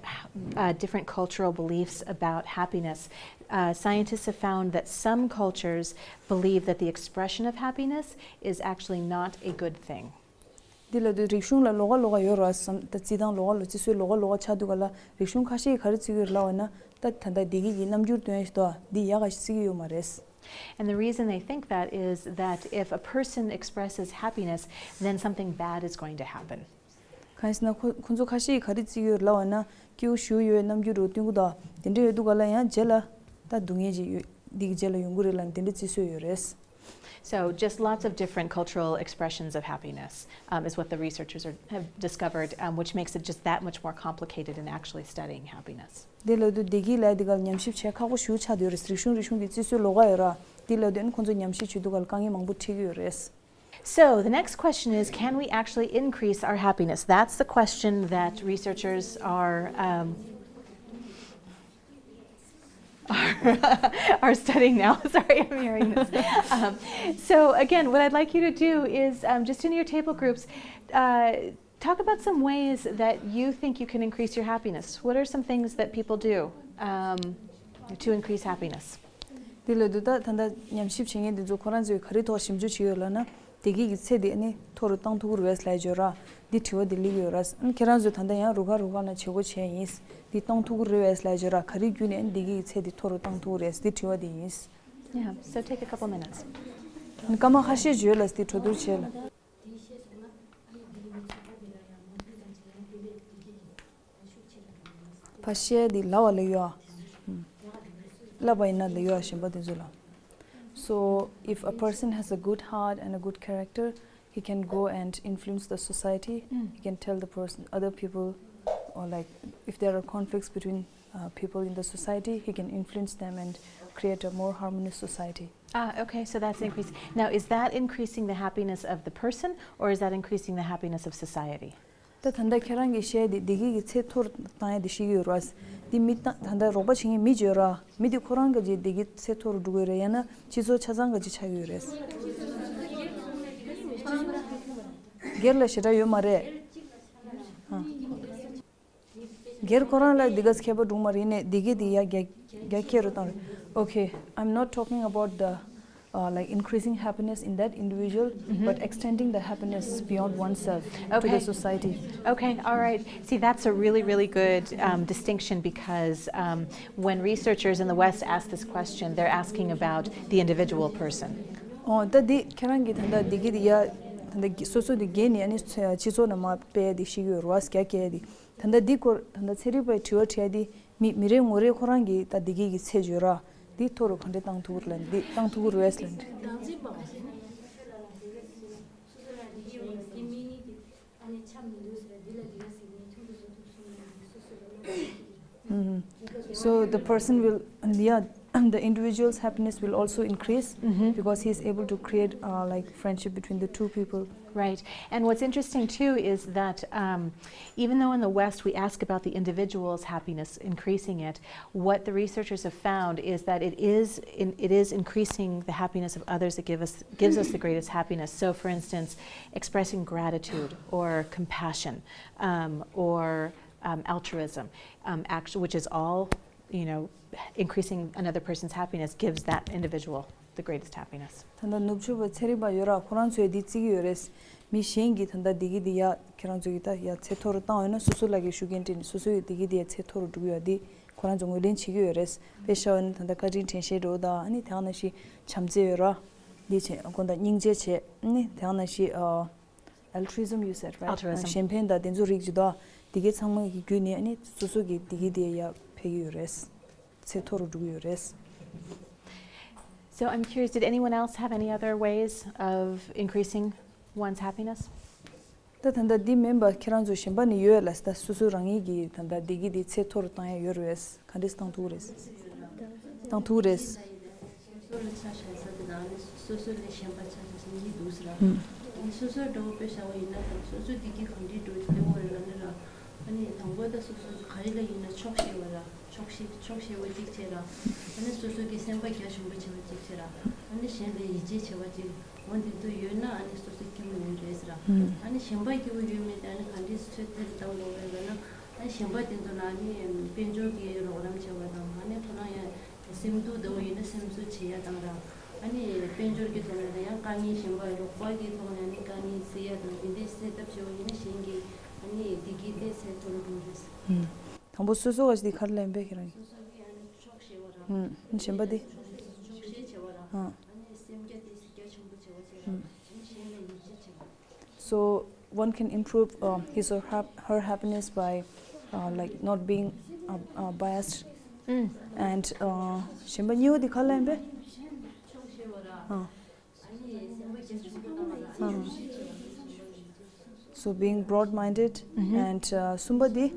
uh, different cultural beliefs about happiness. Uh, scientists have found that some cultures believe that the expression of happiness is actually not a good thing. འདི་ལ་དུས་རིག་གཞུང་ལ་ལོགས་ཀ་ལོགས་ཀ་ཡོད་རེད་བསམ། ད་རྩིས་སྟངས་ལོགས་ཀ་ལོགས་རྩིས་སྲོལ་ལོགས་ཀ་ལོགས་ཀ་ཆགས་དུས་ག་ལ་རིག་གཞུང་ཁ་ཤས་ཀྱིས་ག་རེ་བརྩི་གི་ཡོད་ལབ་པ་ན། ད་ད་ལྟ་བདེ་སྐྱིད་ཀྱི་རྣམ་འགྱུར་སྟོན་ཡ་ཞིག་འདུག་འདི་ཡག་ག་ཞིག་བརྩི་གི་ཡོད་མ་རེད། And the reason they think that is that if a person expresses happiness, then something bad is going to happen. གང་ཡིན་ཟེར་ན་ཁོ་ཁོ་ཚོ་ཁ་ཤས་ཀྱིས་ག་རེ་བརྩི་གི་ཡོད་ལབ་པ་ན་སྐྱིད་པོ་ཞེ་པོ་ཡོད་རྣམ་འགྱུར་རུ་སྟོན་གི་འདུག་དེ་འདྲ་ཡོད་དུས་ག་ལ་ཡང་རྗེས་ལ་ད་སྡུག་བསྔལ་ཅིག་ཡོད་འདི་གི་རྗེས་ལ་ཡོང་གི་རེད་ལབ་ནས་དེ་འདྲ་བརྩི་སྲོལ་ཡོད་རེད། So, just lots of different cultural expressions of happiness um, is what the researchers are, have discovered, um, which makes it just that much more complicated in actually studying happiness. དེ་ལ་དུ་བདེ་སྐྱིད་ལབ་དེ་ག་ལ་ཉམས་ཞིབ་བྱེད་ཁག་པོ་ཞེ་པོ་ཆགས་བསྡད་ཡོད་རེད། རིག་གཞུང་རིག་གཞུང་གི་བརྩི་སྲོལ་ལོགས་ཀ་ཡོད་ར། དེ་ལ་དུ་ཨ་ནི་ཁོང་ཚོ་ཉམས་ཞིབ་བྱེད་དུས་ག་ལ་དཀའ་ངལ་མང་པོ་འཕྲད་ཀྱི་ཡོད་རེད། So, the next question is, can we actually increase our happiness? That's the question that researchers are um, are, are studying now. Sorry, I'm hearing this. Um, so, again, what I'd like you to do is um, just in your table groups, uh, talk about some ways that you think you can increase your happiness. What are some things that people do um, to increase happiness? དེ་ལ་དུ་ད་ད་ལྟ་ཉམས་ཞིབ་བྱེད་མཁན་དེ་ཚོ་ཁོ་རང་ཚོས་ག་རེ་ཐོག་ཞིབ་འཇུག་བྱེད་ཡོད་ལབ་ན། བདེ་སྐྱིད་ཀྱི་ཚད་དེ་ཨ་ནི་མཐོ་རུ་བཏང་ཐུབ་ཀྱི་རེད་པས་ལབ་བརྗོད་ར། འདི་དྲི་བ་འདི་སླེབས་ཀྱི་ཡོད་ར། ཨ་ནི་ཁྱེད་རང་ཚོས་ད་ལྟ་ཡང་རུ་ཁག་རུ་ཁག་ནང་བྱེད་སྒོ་བྱས་ཡིན། འདི་གཏོང་ཐུབ་ཀྱི་རེད་པས་ལབ་བརྗོད་ར། ག་རེ་བརྒྱུད་ནས་ཨ་ནི་བདེ་སྐྱིད་ཀྱི་ཚད་དེ་མཐོ་རུ་བཏང་ཐུབ་ཀྱི་རེད། འདི་དྲི་བ་འདི་ཡིན། Yeah, so take a couple minutes. སྐར་མ་ཁ་ཤས་བརྗོད་ལ་འདི་གྲོས་བསྡུར་བྱས་ལ། ཕ་ཤེ་འདི་ལབ་པ་ལ་ཡོད། ལབ་པ་ཡིན་ན་ལ་ཡོད་གཞན་པ་དེ་ཚོ་ལ། So if a person has a good heart and a good character, he can go and influence the society. He can tell the person, other people, or like if there are conflicts between uh, people in the society, he can influence them and create a more harmonious society. Ah, okay, so that's increasing. Now, is that increasing the happiness of the person or is that increasing the happiness of society? ད་ད་ལྟ་ཁྱེད་རང་གིས་བཤད་དེ་བདེ་སྐྱིད་ཀྱི་ཚད་མཐོ་རུ་བཏང་ཡ་དེ་ཤེས་ཀྱི་ཡོད་རེད་པ། འདི་མི་ད་ད་ལྟ་རོགས་པ་བྱེད་མཁན་མི་བརྗོད་ར། མི་དེ་ཁོ་རང་གི་ཅིག་བདེ་སྐྱིད་ཚད་མཐོ་རུ་འགྲོ་གི་རེད། ཡང་ན་སྤྱི་ཚོགས་ཆ་ཚང་གི་ཅིག་ཆགས་ཀྱི་ཡོད་རེད། སྒེར་ལ་ཞེ་དྲག་ཡོད་མ་རེད། ཨ། སྒེར་ཁོ་རང་ལ་འདི་ག་ཁྱད་པར་འགྲོ་མ་རེད་ནས་བདེ་སྐྱིད་དེ་ཡ་རྒྱ་རྒྱ་ཁྱེར་རུ་བཏང་རེད། Okay, I'm not talking about the uh, like increasing happiness in that individual, but extending the happiness beyond oneself to the Okay. society. Okay, all right. See, that's a really, really good um, distinction because um, when researchers in the West ask this question, they're asking about the individual person. ཨོ་ད་འདི་ཁྱེད་རང་གིས་ད་ལྟ་བདེ་སྐྱིད་དེ་ཡ་ད་ལྟ་སོ་སོ་དེ་རྒྱན་ནས་ཨ་ནི་སྤྱི་ཚོགས་ནང་མར་སྤེལ་ཡ་དེ་ཤེས་ཀྱི་ཡོད་རེད་པ། རྒྱ་སྐྱེད་ཡ་དེ། ད་ལྟ་འདི་སྐོར་ད་ལྟ་ཚན་རིག་པའི་དྲི་བ་དྲིས་ཡ་དེ་མི་མི་རེ་ངོ་རེ་ཁོ་རང་གིས་ད་བདེ་སྐྱིད་ཀྱི་ཚད་བརྗོད་ར། འདི་མཐོ་རུ་ག་འདྲས་བཏང་ཐུབ་ཀྱི་རེད་ལབ་འདི་བཏང་ཐུབ་ཀྱི་རེད་ལབ་འདི། So the person will, yeah, the individual's happiness will also increase because he is able to create uh, like friendship between the two people. Right. And what's interesting too is that um, even though in the West we ask about the individual's happiness, increasing it, what the researchers have found is that it is in, it is increasing the happiness of others that give us gives us the greatest happiness. So, for instance, expressing gratitude or compassion um, or um, altruism, um, act, which is all, you know, increasing another person's happiness gives that individual the greatest happiness. ད་ལྟ་ནུབ་ཕྱོགས་པ་ཚན་རིག་པ་ཡོད་ར། ཁོ་རང་ཚོས་འདི་བརྩི་གི་ཡོད་རེད། མི་གཞན་གྱིས་ད་ལྟ་བདེ་སྐྱིད་འདི་ཡ་ཁྱེད་རང་ཚོ་གིས་ད་ཡ་ཚད་མཐོ་རུ་བཏང་ཡོད་ན་སོ་སོ་ལ་གི་ཤུགས་རྐྱེན་སྤྲད་ནས་སོ་སོའི་བདེ་སྐྱིད་འདི་ཡ་ཚད་མཐོ་རུ་འགྲོ་གི་ཡོད། འདི་ཁོ་རང་ཚོ་ངོས་ལེན་བྱེད་ཀྱི་ཡོད་རེད། དཔེ་བཞག་ཡོད་ན་ད་ལྟ་བཀའ་དྲིན་དྲན་ཤེས་འགྲོ་དང་ཨ་ནི་དེ་ཡང་ན་ཞིག་བྱམས་བརྩེ་ཡོད་ར། འདི་བྱས་དགོངས་དག་སྙིང་རྗེ་བྱས་ཨ་ནི་དེ་ཡང་ན་ཞིག་ཨ། Altruism you said, right? Altruism. གཞན་ཕན་དང་དེ་ཚོ་རིགས་ཀྱི་དོ། དེ་གའི་ཚང་མ་གི་བརྒྱུད་ནས་ཨ་ནི་སོ་སོ་གི་བདེ་སྐྱིད་དེ་ཡར་འཕེལ་གྱི་ཡོད་རེད། ཚད་མཐོ་རུ་འགྲོ་གི་ཡོད་རེད། So I'm curious, did anyone else have any other ways of increasing one's happiness? ད་ད་ལྟ་འདི་མིན་པ་ཁྱེད་རང་ཚོ་གཞན་པ་ནི་ཡོད་ལ་ད་སོ་སོ་རང་ཉིད་ཀྱི་ད་ལྟ་བདེ་སྐྱིད་དེ་ཚད་མཐོ་རུ་བཏང་ཡ་ཡོད་རེད། ག་འདྲས་བཏང་ཐུབ་རེད། བཏང་ཐུབ་རེད། སོ་སོ་ལ་ཆ་བཞག་ས་དེ་དང་ནི་སོ་སོ་ལས་གཞན་པ་ཆ་བཞག་ས་གཉིས་འདུག་ཟེར་ར། ཨུམ། ཨ་ནི་སོ་སོའི་འགྲོ་བ་དཔེ་བཞག་པ་ཡིན་ན་དང་སོ་སོ་བདེ་སྐྱིད་གང་འདྲའི་འགྲོ་གི་ཡོད་རེད་ལ་ནི་ར། ཨ་ནི་དང་པོ་ད་སོ་སོ་ག་རེ་ལ་ཡིན་ན་ཆོག་ཤེས་པ་ར། ཆོག་ཤེས་ཆོག་ཤེས་པ་གཅིག་བྱས་ར། ཨ་ནི་སོ་སོ་གི་སེམས་པ་རྒྱ་ཆེན་པོ་བྱེད་པ་གཅིག་བྱས་ར། ཨ་ནི་གཞན་ལ་ཡིད་ཆེས་བྱེད་པ་གཅིག་འོ་འདི་ཚོ་ཡོད་ན་ཨ་ནི་སོ་སོ་སྐྱིད་པོ་ཡོང་གི་རེད་ཟེར་ར། ཨུམ། ཨ་ནི་གཞན་པ་སྐྱིད་པོ་ཡོད་མེད་དེ་ཨ་ནི་ག་འདྲས་ཚོད་ལྟ་བཏང་དགོས་རེད་ལབ་ན། ཨ་ནི་གཞན་པ་དེ་ཚོ་ལ་ཨ་ནི་དཔལ་འབྱོར་གྱི་རོགས་རམ་བྱེད་པ་དང་ཨ་ནི་ཁོ་རང་ཡང་སེམས་སྡུག་བསྡད་པ་ཡིན་ན་སེམས་གསོ་བྱེད་ཡ་དང་ར། ཨ་ནི་དཔལ་འབྱོར་གྱི་ཐོག་ནས་དང་ཡང་དཀའ་ངལ་གཞན་པ་རོགས་པ་གི་ཐོག་ནས་ཨ་ནི་དཀའ་ངལ་སེལ་ཡ་དང་དེ་འདྲས་སེལ་ཐབས་བྱེད་པ་ཡིན་ན་གཞན་གྱི་ཨ་ནི་བདེ་སྐྱིད་དེ་ཚད་མཐོ་རུ་འགྲོ་གི་རེད། ཨུམ། དང་པོ་སོ་སོ་ག་ཞིག་དེ་ག་རེ་ལབ་པས་ཁྱེད་རང་གིས། སོ་སོ་གི་ཨ་ནི་ཆོག་ཤེས་པ་ར། ཨུམ། གཞན་པ་དེ། ཆོག་ཤེས་བྱེད་པ་ར། ཨ། ཨ་ནི་སེམས་རྒྱ་དེ་རྒྱ་ཆེན་པོ་བྱེད་པ་བྱེད་ར། ཨུམ། ཨ་ནི་གཞན་ལ་ཡིད་ཆེས་བྱེད་པ། So one can improve uh, his or her, her happiness by uh, like not being uh, uh, biased. Mm. And uh, གཞན་པ་གཉིས་པ་དེ་ག་རེ་ལབ་པས། ཆོག་ཤེས་པ་ར། ཨ། ཨ་ནི་སེམས་པ་རྒྱ་ཆེན་པོ་བཏང་བ་ར། ཨ། So being broad-minded and uh, གསུམ་པ་དེ།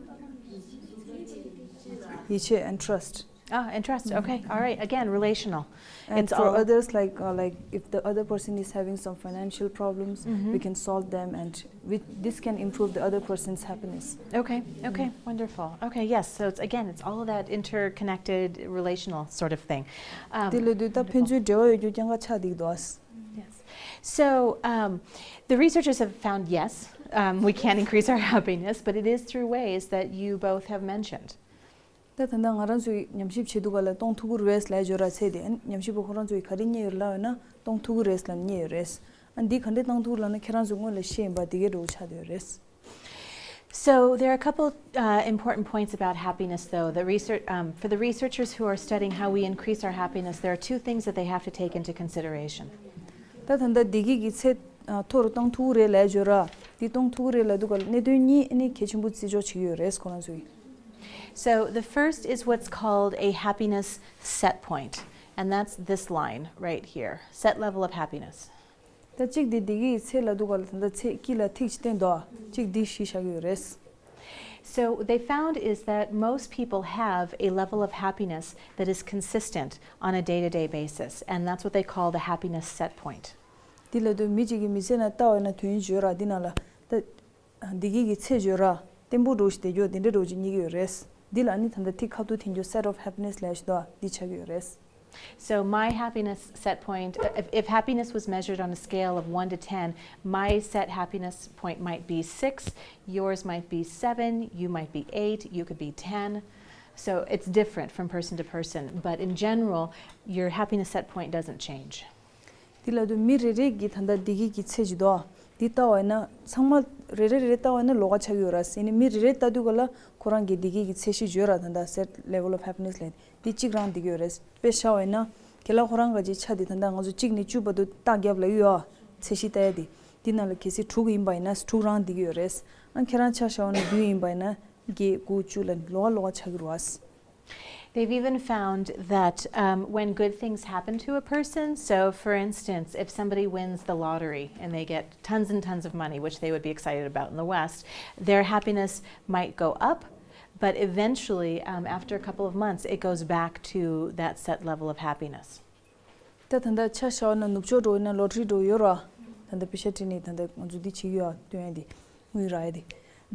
ཡིད་ཆེས་and trust. Ah, and trust. Okay. All right. Again, relational. And It's for all others, like uh, like if the other person is having some financial problems, we can solve them, and we, this can improve the other person's happiness. Okay. Okay. Wonderful. Okay. Yes. So it's again, it's all of that interconnected, relational sort of thing. Um, དེ་ལ་དུས་ད་ཕན་ཚུན་འབྲེལ་བ་ཡོད་རྒྱུ་རྐྱང་ག་ཆགས་བསྡད་ཀྱི་འདུག་ཨ། Yes. So um, the researchers have found yes, um, we can increase our happiness, but it is through ways that you both have mentioned. ད་ད་ལྟ་ང་རང་ཚོའི་ཉམས་ཞིབ་བྱེད་དུས་ག་ལ་གཏོང་ཐུབ་ཀྱི་རེད་ལབ་ཡོད་ར། ཚེ་དེ་ཉམས་ཞིབ་པ་ཁོ་རང་ཚོས་ག་རེ་རྙེད་ཡོད་ལབ་ཡོད་ན་གཏོང་ཐུབ་ཀྱི་རེད་ལབ་རྙེད་ཡོད་རེད། ཨ་འདི་ག་འདྲས་གཏོང་ཐུབ་ལབ་ན་ཁྱེད་རང་ཚོས་སྔོན་ལ་བཤད་ཡིན་པ་དེ་གའི་འདྲ་བོ་ཆགས་བསྡད་ཡོད་རེད། So there are a couple uh, important points about happiness, though. The research, um, for the researchers who are studying how we increase our happiness, there are two things that they have to take into consideration. ད་ད་ལྟ་བདེ་སྐྱིད་ཀྱི་ཚད་མཐོ་རུ་གཏོང་ཐུབ་ཀྱི་རེད་ལབ་ཡོད་ར། འདི་གཏོང་ཐུབ་ཀྱི་རེད་ལབ་དུས་ག་ལ་གནད་དོན་གཉིས་ཨ་ནི་གལ་ཆེན་པོ་བརྩི་འཇོག་བྱེད་ཀྱི་ཡོད་རེད་ཁོ་རང་ཚོས། So the first is what's called a happiness set point, and that's this line right here, set level of happiness. ད་གཅིག་དེ་བདེ་སྐྱིད་ཚད་ལ་འདུག་ག་ལ་ད་ལྟ་ཚད་དཀྱིལ་ལ་ཐིག་ཅིག་བསྟན་འདུག་གཅིག་འདི་གཞི་བཞག་གི་ཡོད་རེད། So they found is that most people have a level of happiness that is consistent on a day-to-day basis, and that's what they call the happiness set point. འདི་ལ་དུ་མི་གཅིག་གི་མི་ཚེ་ན་ལྟ་བ་ན་དོན་བརྗོད་ར་འདི་ན་ལ་ད། བདེ་སྐྱིད་ཀྱི་ཚད་བརྗོད་ར། བརྟན་པོ་འགྲོ་ཞིག་བསྡད་རྒྱུ་དེ་འདྲ་འགྲོ་ཅིག་རྙེད་ཀྱི་ཡོད་རེད། འདི་ལ་ནི་ད་ལྟ་ཐིག་ཁ་ཐུག་འཐེན་རྒྱུ་set of happiness ལབ་ཞིག་འདུག་འདི་ཆགས་ཀྱི་ཡོད་རེད། So my happiness set point, if, if happiness was measured on a scale of one to ten, my set happiness point might be six, yours might be seven, you might be eight, you could be ten. So it's different from person to person, but in general, your happiness set point doesn't change. འདི་ལ་དུ་མི་རེ་རེ་གི་ད་ལྟ་བདེ་སྐྱིད་ཀྱི་ཚད་ཅིག་འདུག་འདི་ལྟ་བ་ཡིན་ན་ཚང་མ་རེ་རེ་རེ་རེ་ལྟ་བ་ཡིན་ན་ལོགས་ཀ་ཆགས་ཀྱི་ཡོད་ར། ཡིན་ནའི་མི་རེ་རེ་ལྟ་དུས་ག་ལ་ཁོ་རང་གི་བདེ་སྐྱིད་ཀྱི་ཚད་གཞི་བརྗོད་ར་ད་ལྟ་set level of happiness ལས་འདི་གཅིག་རང་འདི་གི་ཡོད་རེད། དཔེ་བཞག་པ་ཡིན་ན་ཁྱེད་ལ་ཁོ་རང་ག་ཅིག་ཆ་འདི་ད་ལྟ་ང་ཚོ་གཅིག་ནས་བཅུ་བར་དུ་རྟགས་རྒྱབ་ལ་ཡོད་ཨ། ཚད་གཞི་ལྟ་ཡ་འདི་འདི་ནང་ལ་གལ་སྲིད་དྲུག་ཡིན་པ་ཡིན་ན་དྲུག་རང་འདི་གི་ཡོད་རེད། ཨ་ཁྱེད་རང་ཆ་བཞག་པ་ན་བདུན་ཡིན་པ་ཡིན་ན་བརྒྱད་དགུ་བཅུ་ལ་ལོགས་ཀ་ལོགས་ཀ་ཆགས་ཀྱི་རེད་ཨ། They've even found that um, when good things happen to a person, so for instance, if somebody wins the lottery and they get tons and tons of money, which they would be excited about in the West, their happiness might go up. But eventually, um, after a couple of months, it goes back to that set level of happiness. ད་ད་ལྟ་ཆ་བཞག་ན་ནུབ་ཕྱོགས་འགྲོ་ཡིན་ན་ལོ་ཊ་རི་འགྲོ་ཡོད་ར། ད་ལྟ་པེ་ཤ་སྤྲད་ནས་ད་ལྟ་ང་ཚོ་འདི་བྱེད་ཀྱི་ཡོད་ཨ། སྟོན་ཡ་འདི་དངུལ་རག་ཡ་འདི།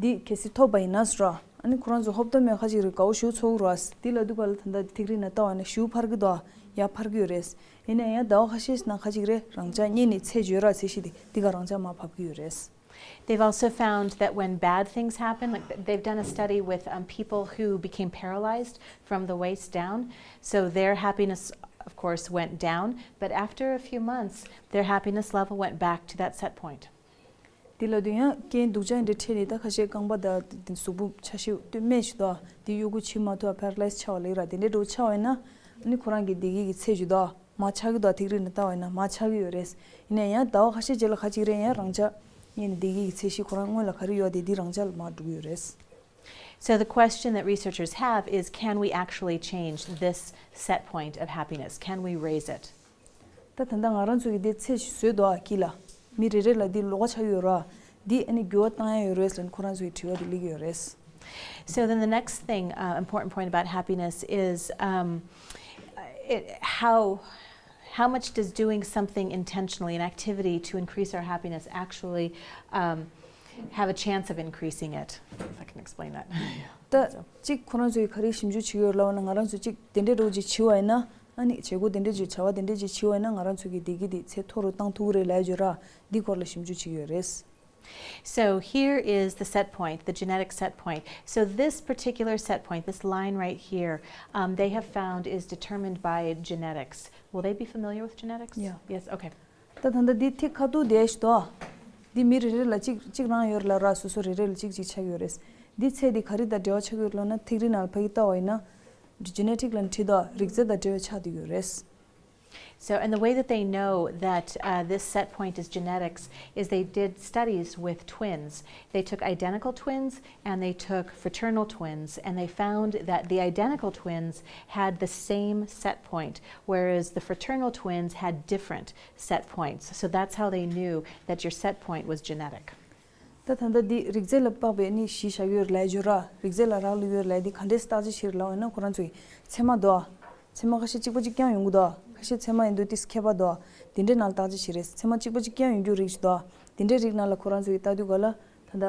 འདི་གལ་སྲིད་ཐོབ་པ་ཡིན་ན་ཟེར་ར། ཨ་ནི་ཁོ་རང་ཚོ་ཧོབ་ཏེ་མེད་ཁ་ཅིག་རེད། དགའ་བོ་ཞེ་པོ་ཚོར་གི་ར། འདི་ལབ་དུས་ག་ལ་ད་ལྟ་ཐིག་རིས་ནང་ལྟ་བ་ཡིན་ན་ཞེ་པོ་འཕར་གི་འདུག་ཨ། ཡར་འཕར་གི་ཡོད་རེད། ཡིན་ན་ཡང་ཟླ་བ་ཁ་ཤས་ནང་ཁ་ཅིག་རེད། རང་འཇགས་རྙེད་ནས་ཚད་ཅིག་ཡོད་ར། ཚད་གཞི་དེ་འདི་ག་རང་འཇགས་མར་བབས་ཀྱི་ཡོད་རེད། They've also found that when bad things happen, like th- they've done a study with um, people who became paralyzed from the waist down. So their happiness, of course, went down, but after a few months, their happiness level went back to that set point. དེ་ལ་དུས་ཡང་རྐྱེན་སྡུག་ཅག་འདྲ་འཕྲད་ནས་ད་ཁ་ཤས་རྐང་པ་དང་དེ་གཟུགས་པོ་ཆ་ཤས་སྟོད་སྨད་ཞིག་དང་དེ་གཡོ་སྒོ་ཕྱེ་མ་ཐུབ་པ་པེ་ར་ལའི་སི་ཆགས་པ་ལ་ཡོད་ར། དེ་འདྲའི་འགྲོ་ཆགས་པ་ཡིན་ན་ཨ་ནི་ཁོ་རང་གི་བདེ་སྐྱིད་ཀྱི་ཚད་ཅིག་དང་མར་ཆག་གི་འདུག་ཐིག་རིས་ནང་ལྟ་བ་ཡིན་ན་མར་ཆག་གི་ཡོད་རེད། ཡིན་ན་ཡང་ཟླ་བ་ཁ་ཤས་རྗེས་ལ་ཁ་ཅིག་རེད་ཡང་རང་འཇགས་རྙེད་ནས་བདེ་སྐྱིད་ཀྱི་ཚད་གཞི་ཁོ་རང་སྔོན་ལ་ག་རེ་ཡོད་དེ་འདི་རང་འཇགས་ལ་མར་འགྲོ་གི་ཡོད་རེད། So the question that researchers have is, can we actually change this set point of happiness? Can we raise it? ད་ད་ལྟ་ང་རང་ཚོ་གི་འདི་ཚད་གཞི་བཟོས་འདུག་ཨ། དཀྱིལ་ལ་མི་རེ་རེ་ལ་འདི་ལོགས་ཀ་ཆགས་ཡོད་ར། འདི་ཨ་ནི་འགྱུར་བ་བཏང་ཡ་ཡོད་རེད་ཟེར་ནས་ཁོ་རང་ཚོ་གི་དྲི་བ་འདི་སླེབས་ཀྱི་ཡོད་རེད། So then the next thing, uh, important point about happiness is um, it, how how much does doing something intentionally, an activity to increase our happiness, actually um, have a chance of increasing it? If I can explain that. ད་གཅིག་ཁོ་རང་ཚོ་གི་ག་རེ་ཞིབ་འཇུག་བྱེད་ཀྱི་ཡོད་ལབ་ན་ང་རང་ཚོ་གཅིག་དེ་འདྲའི་འགྲོ་ཅིག་བྱེད་པ་ཡིན་ན་ཨ་ནི་བྱེད་སྒོ་དེ་འདྲའི་ཅིག་བྱ་བ་དེ་འདྲའི་ཅིག་བྱེད་པ་ཡིན་ན་ང་རང་ཚོ་གི་བདེ་སྐྱིད་དེ་ཚད་མཐོ་རུ་བཏང་ཐུབ་ཀྱི་རེད་ལབ་ཡ་ཡོད་ར། འདི་སྐོར་ལ་ཞིབ་འཇུག་བྱེད་ཀྱི་ཡོད་རེད། So here is the set point, the genetic set point. So this particular set point, this line right here, um, they have found is determined by genetics. Will they be familiar with genetics? Yeah. Yes, okay. ད་ད་ལྟ་འདི་ཐིག་ཁ་ཐུག་དེ་ཞིག་འདུག་འདི་མི་རེ་རེ་ལ་གཅིག་གཅིག་རང་ཡོད་ལ་ར། སོ་སོ་རེ་རེ་ལ་གཅིག་གཅིག་ཆགས་ཡོད་རེད། འདི་ཚད་འདི་ག་རེ་དང་འབྲེལ་བ་ཆགས་ཡོད་ལབ་ན་ཐིག་རིས་ནང་ལ་ཕ་གི་ལྟ་བ་ཡིན་ན་ཇི་ནེ་ཊིག་ལབ་ནས་བྲིས་འདུག་རིགས་རྫས་དང་འབྲེལ་བ་ཆགས་བསྡད་ཡོད་རེད། So, and the way that they know that uh, this set point is genetics is they did studies with twins. They took identical twins and they took fraternal twins, and they found that the identical twins had the same set point, whereas the fraternal twins had different set points. So that's how they knew that your set point was genetic. ད་ད་ལྟ་འདི་རིགས་རྫས་ལ་དཔག་པའི་ནི་གཞི་བཞག་ཡོད་ལབ་ཡ་ཡོད་ར། རིགས་རྫས་ལ་རག་ལུས་ཡོད་ལབ་ཡ་འདི་ག་འདྲས་བརྟག་དཔྱད་བྱེད་རེད་ལབ་ཡིན་ན་ཁོ་རང་ཚོ་གི་ཚད་མ་འདུག་ཨ། ཚད་མ་ཁ་ཤས་གཅིག་པ་གཅིག་རྐྱང་ཡོང་གི་འདུག་ཨ། ཁ་ཤས་ཚད་མ་ཡིན་དུས་ཏིས་ཁྱད་པར་འདུག་ཨ། དེ་འདྲའི་ནང་ལ་བརྟག་དཔྱད་བྱེད་རེད། ཚད་མ་གཅིག་པ་གཅིག་རྐྱང་ཡོང་རྒྱུ་རིགས་ཤིག་འདུག་ཨ། དེ་འདྲའི་རིགས་ནང་ལ་ཁོ་རང་ཚོ་གི་ལྟ་དུས་ག་ལ་ད་ལྟ་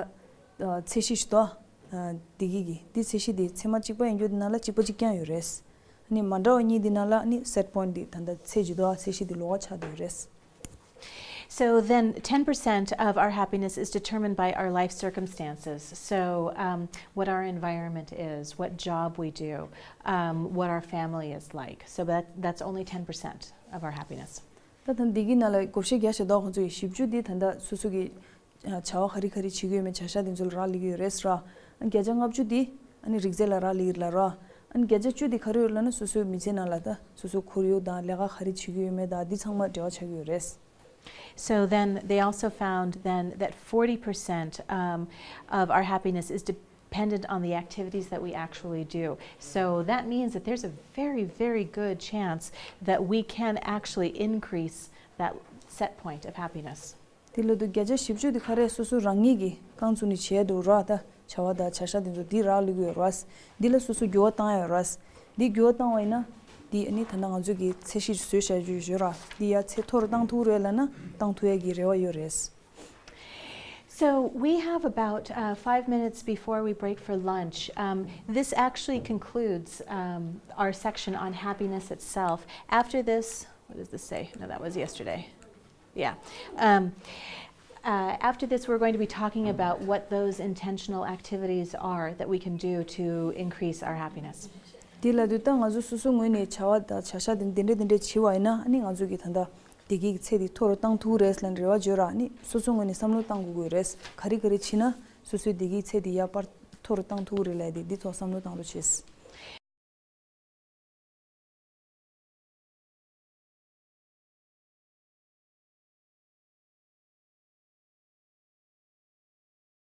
ཚད་གཞི་ཞིག་འདུག་ཨ། བདེ་སྐྱིད་ཀྱི་འདི་ཚད་གཞི་འདི་ཚད་མ་གཅིག་པ་ཡིན་རྒྱུ་འདི་ནང་ལ་གཅིག་པ་གཅིག་རྐྱང་ཡོད་རེད། ཨ་ནི་མ་འདྲ་བ་གཉིས་འདི་ནང་ལ་ཨ་ནི་སེཊ་པོ་ཡིན་ཊི་འདི་ད་ལྟ་ཚད་གཞི་འདུག་ཨ། ཚད་གཞི་འདི་ལོགས་ཀ་ཆགས་བསྡད་ཡོད་རེད། So then, ten percent of our happiness is determined by our life circumstances. So, um, what our environment is, what job we do, um, what our family is like. So that, that's only ten percent of our happiness. ད་ད་འདི་གི་ནང་ལ་བགོ་བཤའ་རྒྱག་བྱས་འདུག་ཁོང་ཚོ་ཡི་ཞིབ་འཇུག་འདི་ད་ལྟ་སོ་སོ་གི་བྱ་བ་ག་རེ་ག་རེ་བྱེད་ཀྱི་ཡོད་མེད་བྱ་གཞག་དེ་ཚོ་ལ་རག་ལས་ཀྱི་ཡོད་རེད་ཟེར་ར། ཨ་ནི་བརྒྱ་ཆ་ལྔ་བཅུ་འདི་ཨ་ནི་རིགས་རྫས་ལ་རག་ལས་ཀྱི་ལ་ར། ཨ་ནི་བརྒྱ་ཆ་བཅུ་འདི་ག་རེ་ཡོད་ལབ་ན་སོ་སོའི་མི་ཚེ་ནང་ལ་ད་སོ་སོའི་ཁོར་ཡུག་དང་ལས་ཀ་ག་རེ་བྱེད་ཀྱི་ཡོད་མེད་དང་འདི་ཚང་མ་འབྲེལ་བ་ཆགས་ཀྱི་ཡོད་རེད། So then they also found then that forty percent um, of our happiness is dependent on the activities that we actually do. So that means that there's a very, very good chance that we can actually increase that set point of happiness. དེ་ལ་དུ་བརྒྱ་ཆ་བཞི་བཅུ་དེ་ག་རེ་སོ་སོ་རང་ཉིད་ཀྱི་རྐང་བཙུགས་ནས་བྱས་འདུག་ར། ད་བྱ་བ་དང་བྱ་གཞག་དེ་ཚོ་འདི་རག་ལུས་ཀྱི་ཡོད་ར། འདི་ལ་སོ་སོ་འགྱུར་བ་བཏང་ཡ་ཡོད་ར། འདི་འགྱུར་བ་བཏང་བ་ཡིན་ན་འདི་ཨ་ནི་ད་ལྟ་ང་ཚོ་གི་ཚད་གཞི་བཟོས་བཞག་རྒྱུ་ཡོད་ར། འདི་ཡ་ཚད་མཐོ་རུ་བཏང་ཐུབ་རེད་ལབ་ན་བཏང་ཐུབ་ཡ་གི་རེ་བ་ཡོད་རེད། So we have about uh, five minutes before we break for lunch. Um, this actually concludes um, our section on happiness itself. After this, what does this say? No, that was yesterday. Yeah. Um, uh, after this, we're going to be talking about what those intentional activities are that we can do to increase our happiness. དེ་ལ་དུས་ད་ང་ཚོ་སོ་སོ་ངོས་ནས་བྱ་བ་དང་བྱ་གཞག་དེ་འདི་འདྲ་འདི་འདྲ་བྱེད་པ་ཡིན་ན་ཨ་ནི་ང་ཚོ་གི་ད་ལྟ་བདེ་སྐྱིད་ཀྱི་ཚད་དེ་མཐོ་རུ་བཏང་ཐུབ་ཀྱི་རེད་ཟེར་ལབ་ནས་རེ་བ་བཅོལ་ར། ཨ་ནི་སོ་སོ་ངོས་ནས་བསམ་བློ་བཏང་དགོས་ཀྱི་རེད། ག་རེ་ག་རེ་བྱས་ན་སོ་སོའི་བདེ་སྐྱིད་ཚད་དེ་ཡར་སྤར་མཐོ་རུ་བཏང་ཐུབ་ཀྱི་རེད་ལབ་དེ་འདི་ཚོ་བསམ་བློ་བཏང་རོགས་བྱེད།